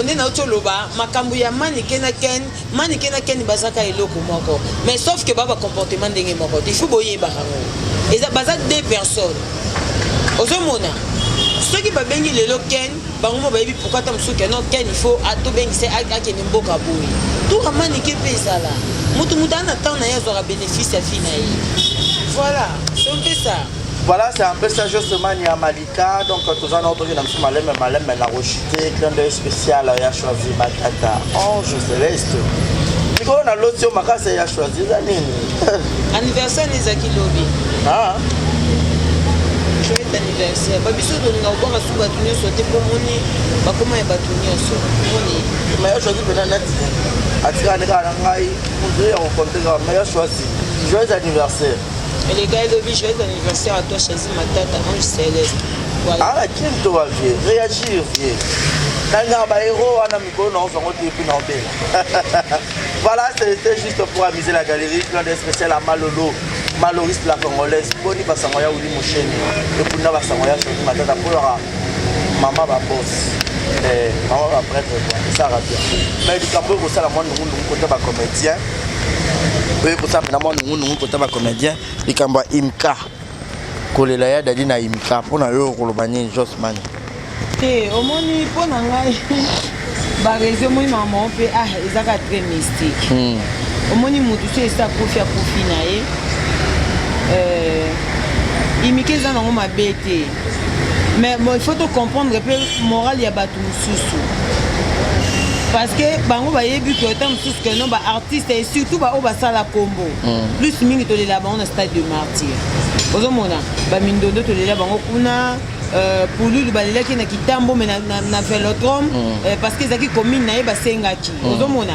nde nauti oloba makambo ya Manike na Ken. Manike na Ken bazaka eloko moko, mais sauf que ba bacomportement ndenge moko te. Il faut boyebaka yango, eza baza deux personnes. Ozomona, soki babengi lelo Ken, bango mo bayebi pourquoi. Ata mosusu ke non, Ken il faut tobengisa akende mboka boye. Tour Manike mpe ezala motu aza na temps na ye, azwaka bénéfice ya vie na ye. Voilà, c'est un peu ça. Voilà, c'est un peu ça, justement, ya Malika. Donc, tous en ordre, dans Malem, Malem, la rochité, clin d'œil spécial, il a choisi Matata, Ange Céleste. Mikolo na loti oyo makasi ya choisi eza nini? Anniversaire nde ezalaki lobi. Ah. Joyeux anniversaire. Babiso tolinga kobwaka su bato nyonso te, mpo moni bakoma ya bato nyonso, moni. Mais ya choisi mpena neti atikali kaka na ngai, moto ya kokonte kaka. Mais ya choisi, joyeux anniversaire. Eleka elobi joyeux anniversaire à toi, Chazi Matata, Ange Céleste. Voilà. Ah, kini to ba vie réagir vie nalingaka bahéros wana mikolo na ozwango te, epuis na obela. Voilà, c'était juste pour amuser la galerie. Clin d'œil spécial à Malolo Maloriste, la congolaise. Boni basango ya Wili Mosheni epuis na basango ya Choisi Matata mpo yaka mama babos, mama baprêtre, esalaka bien. Mais likambo oyo kosala mwa nungunungu kota bacomédien, oyo kosala mpena mwa nungunungu kota bacomédien, likambo ya Imka, kolela ya Dadi na Imka, mpona yo koloba nini, Josman? Te, omoni, mpo na ngai bareseau, omoni mama mpe, ah, eza kaka très mystique. Omoni, motu so esi akufi, akufi na ye. Imike eza nango mabe te, mais bon, il faut to comprendre mpe morale ya bato mosusu, parce que bango bayebi ke ata mosusu ke non, baartiste et surtout baoyo basala kombo plus mingi, tolela bango na Stade de Martyr. Ozomona, bamindondo tolela bango kuna, pululu balelaki na kitambo, me na Vélodrome, parce que ezalaki commune na ye, basengaki. Ozomona.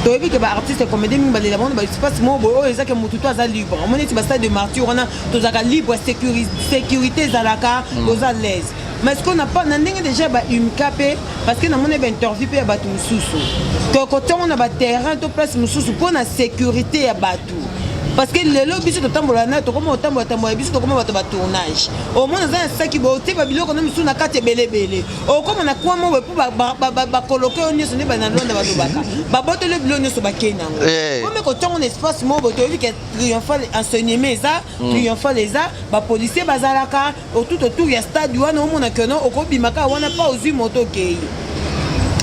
Toyebi ke baartiste comédien mingi balela bango na baespace moko boye oyo eza ke motu to aza libre. Omoni neti bastade de martyr wana, tozalaka libre, sécurité ezalaka, toza l'aise. Mais ce qu'on a pas na ndenge déjà ba umka mpe, parce que namoni bainterview mpe ya bato mosusu, tokotiango na baterrain to place mosusu mpo na sécurité ya bato, parce que lelo biso totambola na tokoma kotambola tambola, biso tokoma bato batournage. Omona aza na saki boye, otie babiloko na mosusu na kati ebelebele, okoma na coin moko boye mpo bakoloke oyo nyonso nde bana Lwanda balobaka, babotoli biloko nyonso, bakei nango. Omi kotiango na espace moko boye, toyebi ke triomphal enseignement eza triomphal, eza bapolicier bazalaka tout autour ya stade wana. Omona ke no okobima kaka wana pa ozwi moto, okei.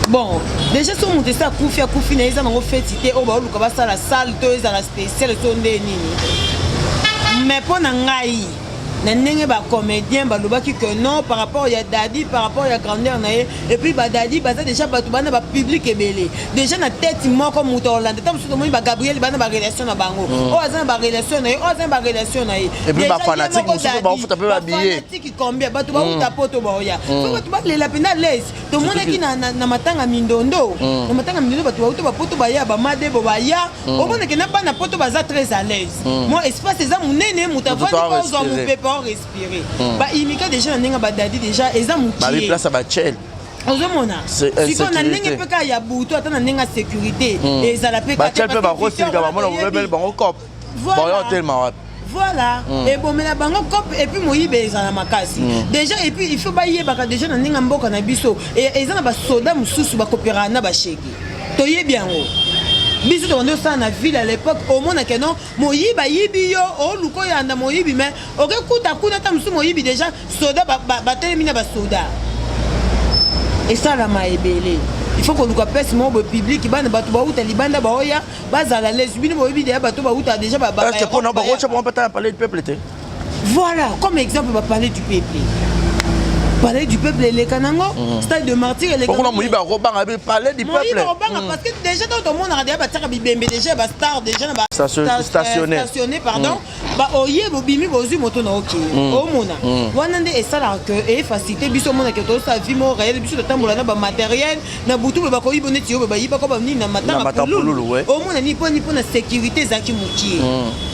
Bon, déjà so moto esi akufi, akufi na ye, eza nango feti te oyo baoluka basala salle to ezala spéciale so nde nini. Mais mpo na ngai, na ndenge bacomédien balobaki que non, par rapport ya Dadi, par rapport ya grandeur na ye, et puis badadi baza déjà bato bana bapublic ebele déjà na tête moko, moto aolanda ta mosusu. Tomoni bagabriel bana barelation na bango, oyo aza na barelation na ye, oyo aza na barelation na ye. Et puis bafanatique mosusu baofuta mpe babillet. Bafanatike combien bato bauta poto baoya, so bato balela mpenza lese. Tomonaki na matanga mindondo, na matanga mindondo bato bauta bapoto baya, bamadebo baya. Omonake na bana poto baza très à l'aise, mo espace eza monene, moto avandi mpo ozwa mopepe, orespire. Baimika déjà na ndenge badadi déjà eza mokie place ya bachel. Ozomona sikoyo na ndenge mpe kaka ya butu, ata na ndenge ya sécurité ezala mpe. Bachel mpe bakosilika, bamona bobebeli bango cop, baoya otelema wapi? Voilà, ebomela bango cop, et puis moyibe ezala makasi déjà. Et puis il faut bayebaka déjà na ndenge ya mboka na biso, eza na basoda mosusu bakopéraka na bashege, toyebi yango. Biso tobandi osala na ville à l'époque, omonake non, moyibi ayibi yo, oluka oyanda moyibi, mais okekuta kuna ata mosusu moyibi déjà soda batelemi na basoda, esalama ebele. Il faut koluka place moko boye public, bana bato bauta libanda baoya bazala lesi. Bino boyebi deya bato bauta déjà. Mpona bakotya bango mpe na palais du peuple te? Voilà, comme exemple bapalais du peuple, palais du peuple eleka nango, stade de martyr eleka. Kuna moyibi akobanga be palais du peuple. Akobanga, parce que déjà ntango tomonaka deya batiaka bibembe déjà, bastar déjà na stationné. Stationné, pardon. Oye bobimi, bozwi moto na okeye, omona wana nde esalaka ke efacilité biso. Omonake tosala vie moko réel, biso totambola na bamatériel na butu boye, bakoyiba neti yo boye, bayibaka banini na matanga pululu. Omona nini mpo nini? Mpo na sécurité ezalaki mokie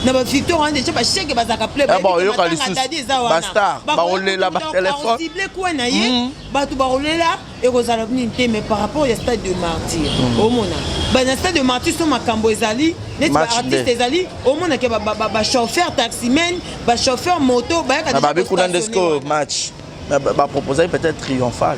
na bavictoire wana, déjà bashege bazalaka plein. Eza wana bakolela batelefone. Cible kwa na ye, bato bakolela, ekozala nini te. Mais par rapport ya stade de martyr, omona na stade de martyr so makambo ezali neti baartiste ezali, omonake bachauffeur taximen, bachauffeur moto bayaka. Babi kuna nde sikoyo match baproposaki peut-être triomphal,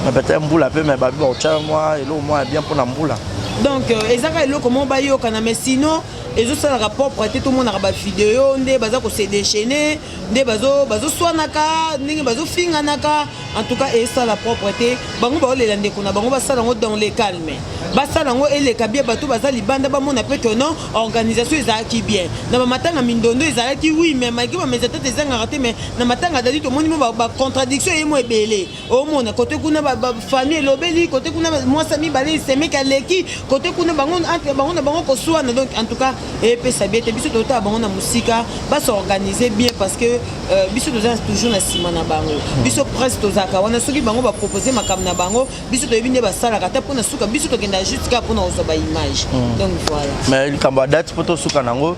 mais peut-être mbula mpe, mais babi baotya mwa eloko mwa ya bien mpona mbula. Donc ezaka eloko moko bayokana, mais sinon ezosalaka propre te. Tomonaka bavideo nde baza kose déchaîner, nde bazoswanaka, ndenge bazofinganaka. En tout cas esala propre te. Bango baolela ndeko na bango, basala yango dans le calme, basala yango eleka bien, bato baza libanda bamona mpe ke non, organisation ezalaki bien. Na bamatanga mindondo ezalaki, oui, mais malgré bameza tete ezangaka te. Mais na matanga dadi tomoni mo bacontradiction ye mo ebele. Omona kote kuna bafamille elobeli, kote kuna mwasa mibale esemeki aleki, kote kuna bango entre bango na bango koswana. Donc en tout cas epesa bien te. Biso totala bango na mosika, basorganiser bien, parce que biso toza toujours na nsima na bango. Biso presse tozalaka wana, soki bango bapropose makambo na bango, biso toyebi nde basalaka ata mpona suka. Biso tokenda juste kaka mpona kozwa baimage. Donc voilà. Mais likambo ya date, mpo tosuka nango,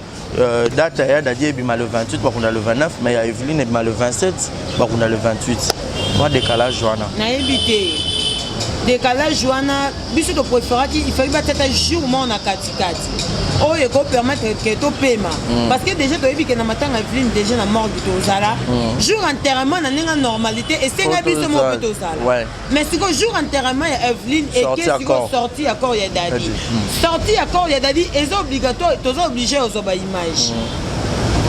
date ya Dadi ebima le 28, bakunda le 29, mais ya Eveline ebima le 27, bakunda le 28. Mwa décalage wana? Nayebi te décalage wana. Biso topréféraki il fallait batiata jour moko na katikati oyo ekopermettre ke topema, parce que déjà toyebi ke na matanga Eveline déjà na morgue tozala jour enterrement na ndenge normalité esenga biso moko mpe tozala. Mais sikoyo jour enterrement ya Eveline eke sikoyo sortie ya corps ya Dadi, sortie ya corps ya Dadi eza obligatoire, toza obligé ozwa baimage.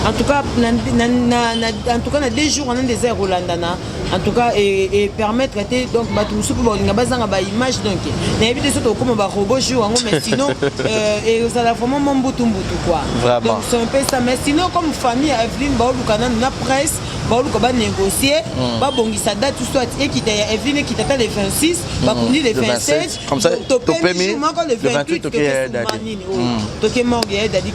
En tout cas na, en tout cas na 2 jours wana nde eza ya kolandana. En tout cas e permettre te. Donc bato mosusu mpe bakolinga bazanga baimage. Donc nayebi te so tokóma barobot jour yango, mais sinon ezala vraiment mo mbutu mbutu quoi. Vraiment. Donc c'est un peu ça. Mais sinon comme famille ya Eveline baoluka nanu na presse, baoluka banégocier, babongisa date, soit ekita ya Eveline ekita ata le 26, bakundi le 27. Comme ça topemi jour moko le 28, toke nini, toke morgue ya Dadi.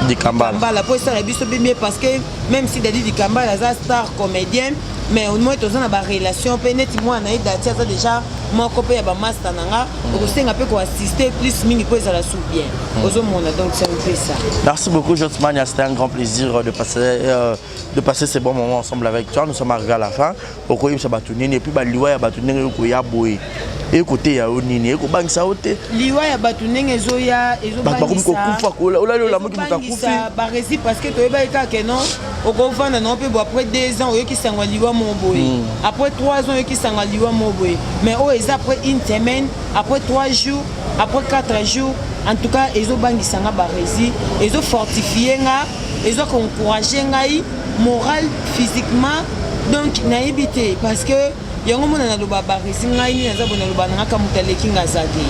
Dikambala. Po esala biso mpe mieux, parce que même si Dadi Dikambala aza star comédien, Mais au moins toza na barelation mpe neti mwana na ye Dati aza déjà moko mpe ya bamaster na nga, okosenga mpe koassiste plus mingi mpo ezala sous bien. Ozomona, donc c'est un peu ça. Merci beaucoup, Josmania. C'était un grand plaisir de passer ces bons moments ensemble avec toi. Nous sommes arrivés à la fin. Okoyebisa bato nini? Et puis baliwa ya bato ndenge ekoya boye, ekoteya yo nini? Ekobangisa yo te? Liwa ya bato ndenge ezoya, Bato bakomi kokufa, olali, olamuki, moto akufi. Ezobangisa baresi, parce que toyebaki kaka ke non, okovanda nango mpe bo après 2 ans oyoki sango ya liwa moko boye, après 3 ans oyoki sango ya liwa moko boye, mais oyo eza après une semaine, après 3 jours, après 4 jours. En tout cas ezobangisa nga baresi, ezofortifie nga, ezokoencourage ngai moral, physiquement. Donc nayebi te, parce que yango mona naloba baresi, ngai nini naza boye, naloba nanga ka moto aleki nga aza te.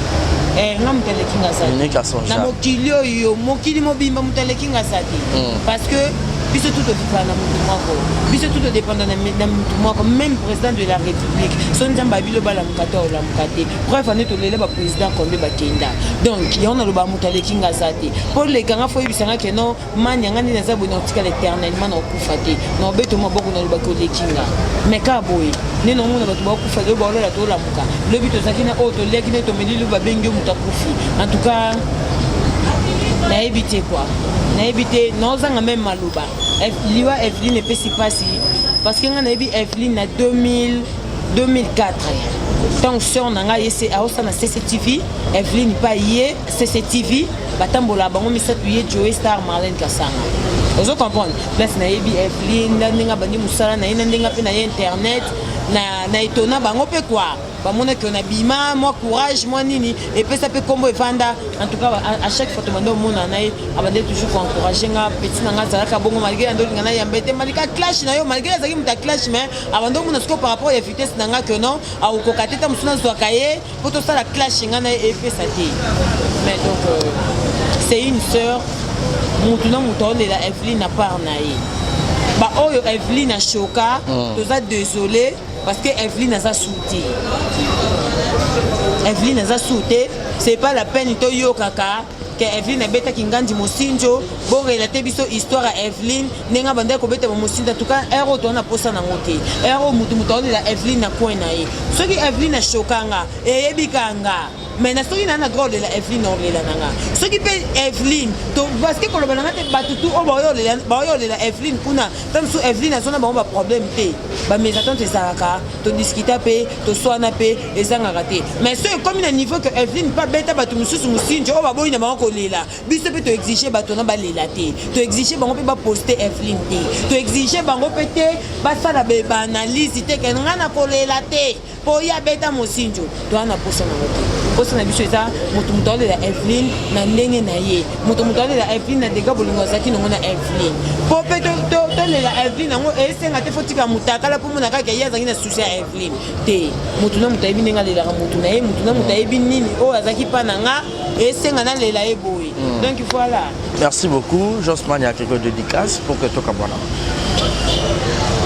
Nga moto aleki nga aza te na mokili oyo, mokili mobimba moto aleki nga aza te, parce que biso tu todépenda na motu moko, biso tu todépenda na motu moko. Même président de la République, so Nzambe abilo balamuka te, olamuka te. Bref, ane tolela baprésident kombe bakenda. Donc yango naloba moto aleki nga aza te. Mpo lekanga, fo oyebisanga ke non, mani yanga nde naza boye, nakotikala éternellement, nakokufa te, na obeto maboko, nalobaki oleki nga. Mais kaka boye nde naomona bato bakufa lelo, baolola tolamuka lobi, tozalaki na oyo toliaki nde tomeli lobi, babengi yo moto akufi. En tout cas nayebi te quoi, nayebi te, naozanga même maloba. Liwa Eveline epesi mpasi, parce que ngai nayebi Eveline na 2000, 2004, ntango sœur na ngai ye aosala na CCTV, Eveline mpe ye CCTV, batambola bango misato, ye Joe Star, Marlene Kasanga. Ozo comprendre place nayebi Eveline na ndenge abandi mosala na ye, na ndenge mpe na ye internet na etona bango mpe quoi, bamonaki na bima mwa courage mwa nini epesa mpe nkombo evanda. En tout cas à chaque fois tobanda omona na ye, abande toujours koencourage nga, petit na nga azalaka bongo, malgré yando olinga na yamba ete malika clash na yo, malgré azalaki moto ya clash, mais abande omona sikoyo par rapport ya vitesse na nga ke non, akokoka te. Ta mosusu nazwaka ye mpo tosala clash, nga na ye epesa te. Mais donc c'est une sœur. Mutu na moto aolela Eveline na part na ye. Baoyo Eveline ashoka, toza désolé, parce que Eveline aza su te, Eveline aza su te. C'est pas la peine toyokaka ke Eveline abetaki ngandi mosinjo. Borelate biso histoire ya Eveline ndenge abandaki kobeta bamosinjo. En tout cas ere oyo toza na posa nango te. Ere oyo mutu moto aolela Eveline na coin na ye. Soki Eveline ashokanga, eyebika nga, mais na soki naa na droit olela Eveline, olela na nga. Soki mpe Eveline, parce que koloba na nga te, bato tu oyo baoyo olela Eveline kuna, ta mosusu Eveline azona bango baproblème te, bamésentente ezalaka, todiskita mpe toswana mpe ezangaka te. Mais so ekomi na niveau ke Eveline mpe abeta bato mosusu mosinjo oyo baboyi na bango kolela, biso mpe toexige bato na balela te, toexige bango mpe baposte Eveline te, toexige bango mpe te basala baanalyse te ke nga na kolela te mpo ye abeta mosinjo. Toza na posa nango te. Posa na biso eza moto moto aolela Eveline na ndenge na ye, moto moto aolela Eveline na dega bolingo azalaki nango na Eveline. Mpo mpe tolela Eveline yango esenga te fo tika motakala mpo mona kaka ye azalaki na susi ya Eveline te. Motu na moto ayebi ndenge alelaka motu na ye, motu na moto ayebi nini oyo azalaki mpa na nga esenga nalela ye boye. Donc voilà. Merci beaucoup, Josman. Il y a quelques dédicaces pour que tokabwana.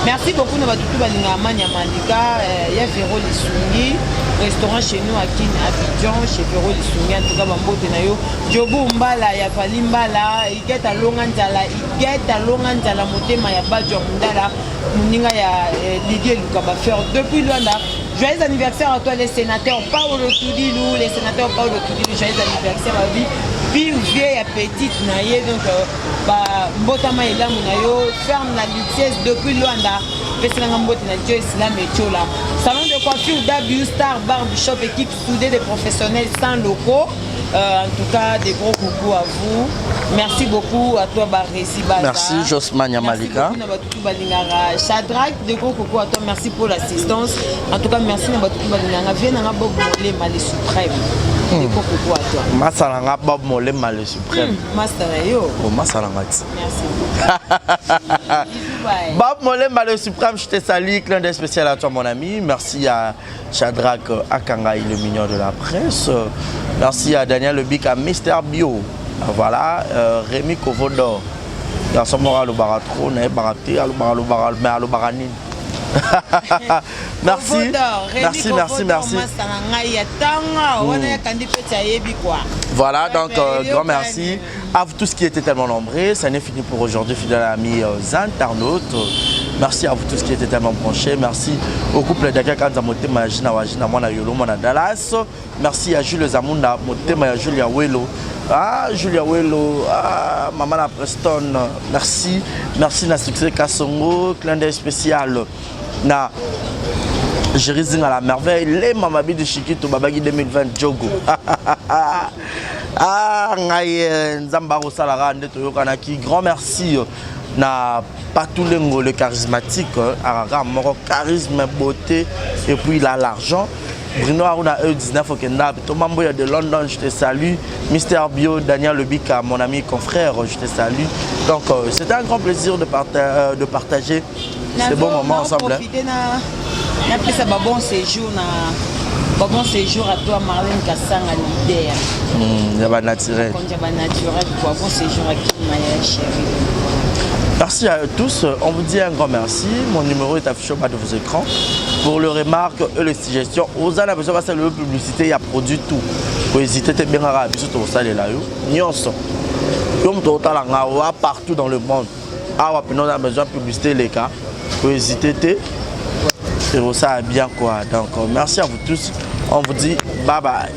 Merci beaucoup na bato tu balingaka Mania Malika, ya Vero Lisungi, restaurant chez nous à Kin, Abidjan, chez Vero Lisungi. En tout cas bambote na yo Jobu Mbala ya Vali Mbala, Iget Alonga Nzala, Iget Alonga Nzala, motema ya Bajo ya Mundala, moninga ya Lidie Luka Bafer depuis Luanda. Joyeux anniversaire à toi, les sénateurs Paolo Tudilu, les sénateurs Paolo Tudilu, joyeux anniversaire à vie pire vieux ya petite na ye. Donc mbotama elamu na yo, ferme na Luxes depuis Luanda. Peselanga mbote na Joyce Lam Etiola, salon de coiffure W Star Barbe Shop, équipe soudée de professionnels sans locaux. En tout cas, des gros coucou à vous. Merci beaucoup à toi, Baresi Baza. Merci, Josmania Malika. Merci beaucoup, balingara. Shadrach, de gros coucou à toi. Merci pour l'assistance. En tout cas, merci na batutu balingara. Viens na Bob Molema, le suprême. De gros coucou à toi. Masalanga Bob Molema, le suprême. Master yo. Oh, Masalanga. Merci. Bob Molema, le suprême, je te salue. Clin d'œil spécial à toi, mon ami. Merci à Shadrach Akangai, le mignon de la presse. Merci à Daniel Lebic, à Mister Bio. Voilà, Rémi Kovodor. Garçon moko alobaka trop, nayebaka te alobaka, alobaka, mais alobaka nini. Merci, merci, merci, merci. Voilà, donc grand merci à vous tous qui étaient tellement nombreux. Ça n'est fini pour aujourd'hui, fidèles amis internautes. Merci à vous tous qui étaient tellement branchés. Merci au couple Daka Kanza Motema Gina Wajina Mwana Yolo Mwana Dallas. Merci à Jules Zamunda Motema ya Julia Welo. Ah Julia Welo, ah maman la Preston. Merci. Merci na succès Kasongo, clin d'œil spécial na Jerry Zinga la merveille, les Mamabi de Chiquito Babagi 2020 Jogo. ah ngai eh, nzambe akosalaka nde toyokanaki grand merci euh, na patulengo le charismatique euh, akaka moko charisme beauté et puis il a l'argent Bruno Aruna E19 Okenda, Thomas Mboya de London, je te salue. Mister Bio, Daniel Lebika, mon ami confrère, je te salue. Donc, euh, c'était un grand plaisir de, parta de partager ce bon moment ensemble. Hein. napesa ba bon séjour na ba bon séjour à toi Marlène Kasanga leader. Mm, ya ba naturel. Ya ba naturel quoi, bon séjour à Kimaya chérie. Merci à tous. On vous dit un grand merci. Mon numéro est affiché au bas de vos écrans. Pour les remarques et les suggestions, aux avez besoin de la publicité, il y a produit tout. Vous hésitez, bien à biso tosalela yo. Nyonso. Yo moto otala nga wa partout dans le monde. Awa pena oza besoin publicité eleka. Vous hésitez te. Et ça bien quoi. Donc euh, merci à vous tous. On vous dit bye bye.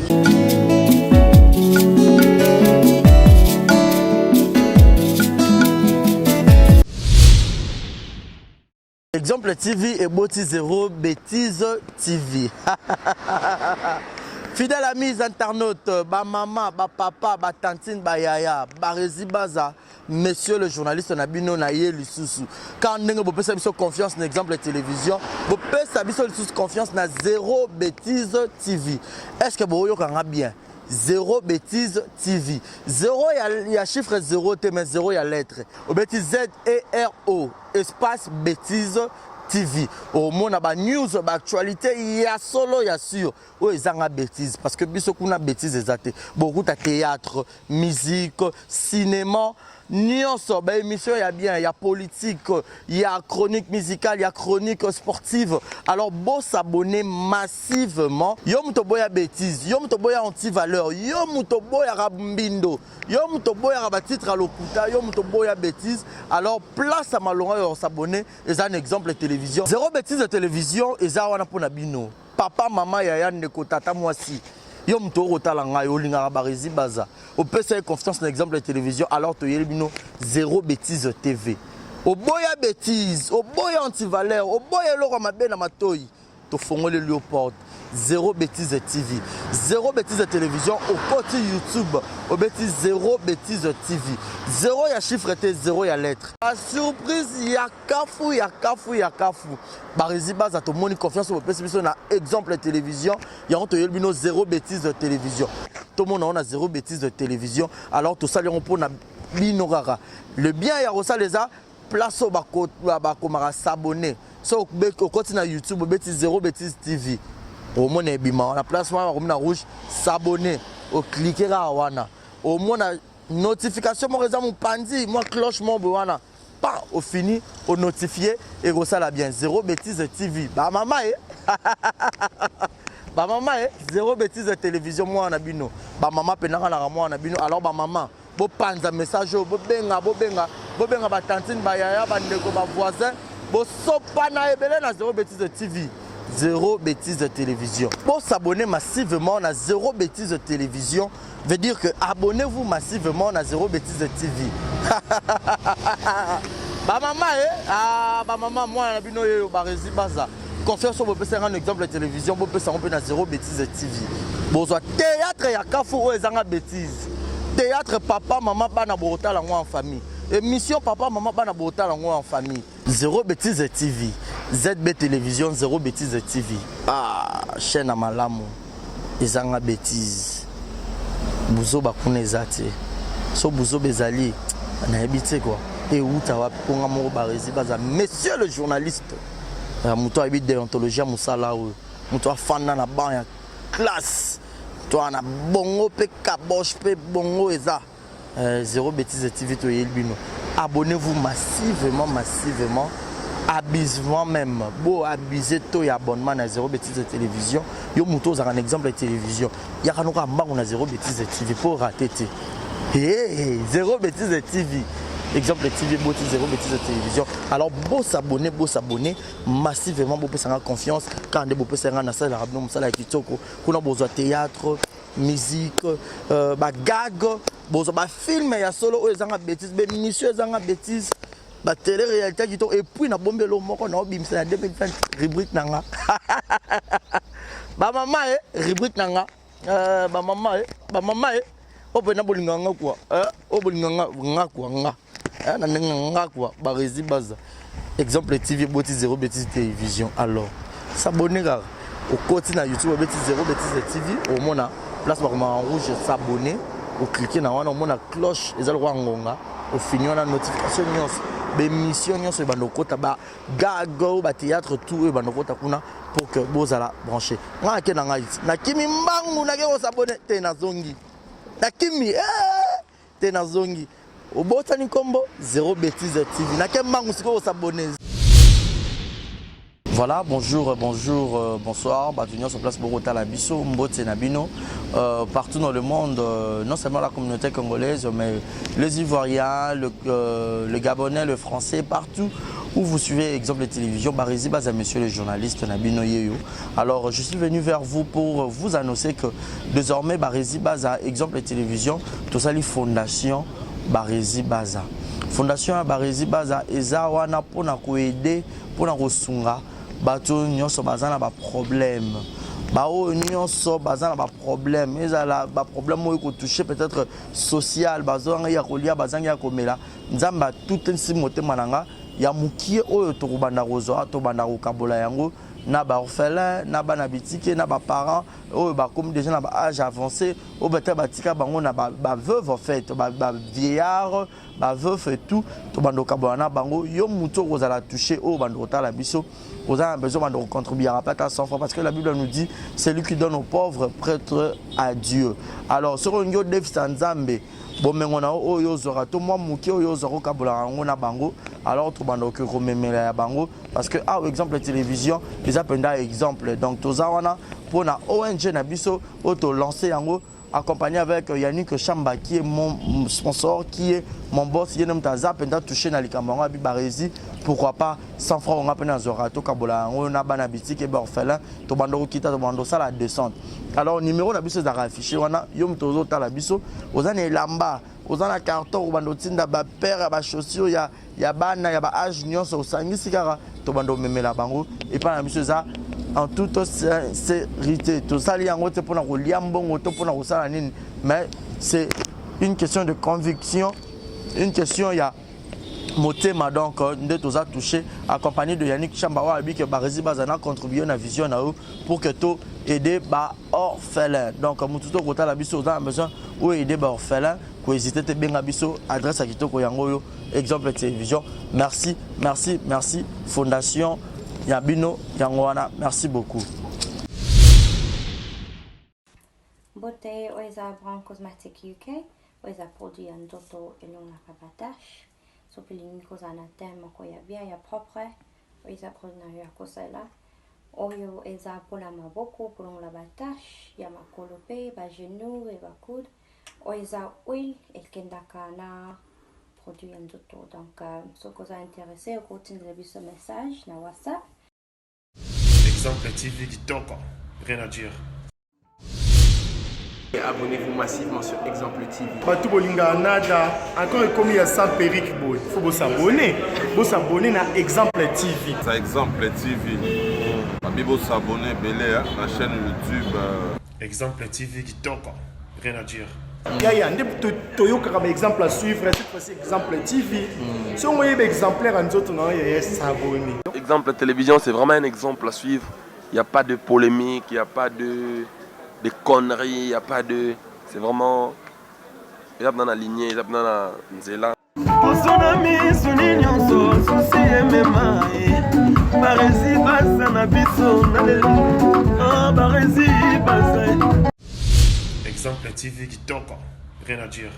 Exemple TV et Boti Zéro Bêtise TV. Fidèle amis internautes, ba maman, ba papa, ba tantine, ba yaya, ba baza, Monsieur le journaliste na bino na ye lisusu. Quand ndenge bopesa biso confiance na exemple ya télévision, bopesa biso lisusu confiance na zéro bêtise TV. Est-ce que boyoka nga bien? Zéro bêtise TV. Zéro ya, ya chiffre zéro te mais zéro ya lettre. Obeti Z E R O espace bêtise TV. Omona ba news, ba actualité ya solo ya sur. Oyo ezanga bêtise parce que biso kuna bêtise eza te. Bokuta théâtre, musique, cinéma, nyonso ba émission ya bien, ya politique, ya chronique musicale, ya chronique sportive. Alors bo s'abonner massivement. Yo moto boya bêtise, yo moto boya anti-valeur, yo moto boya mbindo, yo moto boya ba titre à lokuta, yo moto boya bêtise. Alors place à malonga yo s'abonner, eza un exemple de télévision. Zéro bêtise de télévision eza wana pona bino. Papa, mama, yaya, ndeko, tata, mwasi. Yo moto okotala ngai olingaka barezi baza opesa ye confiance na exemple ya télévision alors toyeli bino zéro bêtise tv oboya bêtise oboya antivaleur oboya eloko ya mabe na matoi tofongoleli yo porte zéro bêtise tv zéro bêtise télévision okoti youtube obeti zéro bêtise tv zéro ya chiffre te zéro ya lettre surprise ya kafu ya kafu ya kafu barezi baza tomoni confiance oyo bopesi biso na exemple ya télévision yango toyeli bino zéro bêtise de télévision tomona yango na zéro bêtise de télévision alors tosali yango mpo na bino kaka le bien ya kosala eza place oyo bakomaka s'abonner so okoti na youtube obeti zéro bêtise tv omona ebima wana place wana bakomi na rouge s'abonner oklike kaka wana omona notification moko eza mopanzi mwa cloche moko boye wana pa ofini onotifie ekosala bien zero bêtise tv bamama e bamama e zero bêtise télévision mwana na bino bamama mpenaka naka mwana na bino alors bamama bopanza message oyo bobenga bobenga bobenga batantine bayaya bandeko bavoisin bosopana ebele na zero bêtise tv zero bêtise télévision bosabonne massivement na zero bêtise télévision veut dire que abonnez-vous massivement na Zéro Bêtise TV. ba mama eh ah ba mama mwana na bino yeyo ba resi baza confiance oyo bopesa nga na exemple ya télévision bopesa yango mpe na Zéro Bêtise TV. Bozwa théâtre ya kafu oyo ezanga bêtise. Théâtre papa mama bana botala yango en famille. Émission papa mama bana botala yango en famille. Zéro Bêtise TV. ZB Télévision Zéro Bêtise TV. Ah, chaîne ya malamu. Ezanga bêtise. Buzoba kuna eza te. So buzoba ezali nayebi te quoi. Euta wapi mpo nga moko barezi baza monsieur le journaliste. Ya moto ayebi déontologie ya mosala oyo. Moto afanda na banc ya classe. To na bongo mpe kaboche mpe bongo eza. Euh, Zéro Bêtise TV toyeli bino. Abonnez-vous massivement, massivement, abusivement même. Bo abuser to ya abonnement na Zéro Bêtise Télévision. Yo moto ozaka un exemple ya télévision. Yaka noka mbangu na Zéro Bêtise TV pour rater te. Hey, Zéro Bêtise TV. Exemple TV boti zéro bêtise ya télévision. Alors bo s'abonner, bo s'abonner massivement, bopesa nga confiance kaka nde bopesa nga nasalelaka bino mosala ya kitoko. Kuna bozwa théâtre, musique, bagag, bozwa bafilm ya solo oyo ezanga bêtise, bémission ezanga bêtise, batélé réalité ya kitoko. Et puis nabombi eloko moko naobimisa na 2020, rubrique na nga bamama e, rubrique na nga bamama e, bamama e oyo mpena bolinga nga kua, oyo bolinga nga nga kua nga na ndenge nga kua. Baresi Baza, Exemple TV eboti zéro bêtise télévision. Alors s'abonner kaka, okoti na YouTube, obeti zéro bêtise TV, omona place bakomaka en rouge "s'abonner", oclique na wana, omona cloche eza lokola ngonga, ofini wana, notification nyonso, bémission nyonso ebanda okota, bagag oyo, bathéâtre, tout oyo ebanda okota kuna pour que bozala branché. Ngai ake na ngai ti nakimi mbangu, nake kos'abonner te, nazongi, nakimi te, nazongi, obotani nkombo zéro bêtise TV, nake mbangu sikoyo kos'abonner. Voilà, bonjour, bonjour, bonsoir. Bato nyonso place bokotala biso, mbote na bino partout dans le monde, non seulement la communauté congolaise, mais les Ivoiriens, le Gabonais, le Français, partout où vous suivez Exemple de télévision, Barizi Baza, monsieur le journaliste na bino yeyo. Alors, je suis venu vers vous pour vous annoncer que désormais, Barizi Baza, Exemple de télévision, tout ça, les fondations Barizi Baza. Fondation Barizi Baza, eza wana pona koaider, pona kosunga bato nyonso baza na baproblème, baoyo nyonso baza na baproblème, ezala baproblème oyo ekotouche peut-être social, bazangi ya kolia, bazangi ya komela. Nzambe atutisi motema na nga ya mokie oyo tokobanda kozwa, tobanda kokabola yango na baorphelin, na bana bitike, na baparent oyo bakomi déjà na baâge avancé, oyo peut-être batika bango na baveuve, en fait bavieillard, baveuf et tout. Tobanda kokabola na bango. Yo motu okozala touché, oyo banda kotala biso, oza na besoin, banda kocontribuer pe ata 100 francs, parce que la Bible nous dit: "Celui qui donne aux pauvres prête à Dieu." Alors soki olingi odefisa Nzambe bomengo na yo oyo ozwaka to mwa moke oyo ozwaka, okabolaka yango na bango. Alors tobanda okoki komemela ya bango, parce que awa Exemple télévision eza mpenza exemple. Donc toza wana mpona ONG na biso oyo tolance yango, accompagné avec Yannick Chamba, qui est mon sponsor, qui est mon boss. Ye moto aza mpenza touché na likambo yango, abi Baresi, pourquoi pas 100 francs onga mpe nazwaka, tokabola yango na bana bitike, baorphelin. Tobanda kokita, tobanda kosala descente. Alors numéro na biso ezalaka affiché wana. Yo moto ozotala biso, oza na elamba, oza na carton, obanda otinda bapaire ya bachaussure ya bana ya baâge nyonso, osangisi kaka, tobanda omemela bango epai na biso. Eza en toute sincérité, tosali yango te mpona kolia mbongo to mpona kosala nini, mais c'est une question de conviction, une question ya motema. Donc nde toza touché, accompagné de Yannick Chamba, oyo alobi ke Baresi baza na contribuer na vision na yo pour que to aider baorphelin. Donc motu to kotala biso, oza na besoin oyo aider baorphelin, kohésite te, benga biso, adresse ya kitoko yango oyo, Exemple télévision. Merci, merci, merci. Fondation ya bino yango wana. Merci beaucoup. Mbote, oyo eza Brown Cosmetic UK, oyo eza produit ya nzoto elongaka batache. Soki olingi kozala na teint moko ya bien, ya propre, oyo eza produit na yo ya kosalela. Oyo eza mpona maboko, kolongola batache ya makolo mpe bagenou e bacoude. Oyo eza huile ekendaka na produit ya nzoto. Donc soki oza intéressé, okotindela biso message na WhatsApp. Exemple TV kitoko, rien à dire. Abonnez-vous massivement sur Exemple TV. Bato bolingaka nada encore ekomi ya sans perruque boye, faut bos'abonner, bos'abonner na Exemple TV. Ça, Exemple TV. Babi bos'abonner ebele na chaîne YouTube. Exemple TV kitoko, rien à dire. Yaya nde toyokaka baexemple à suivre, cette fois-ci Exemple TV. Soki oyeba exemplaire ya nzoto na yo, yaya, s'abonner. Exemple télévision, c'est vraiment un exemple à suivre. Il n'y a pas de polémique, il n'y a pas de conneries, il n'y a pas de. C'est vraiment. Eza na lignée, eza na nzela. Poso na misuni nyonso, susi emema ye. Baresi baza na biso na lelo, Baresi baza. Exemple TV kitoko, rien à dire.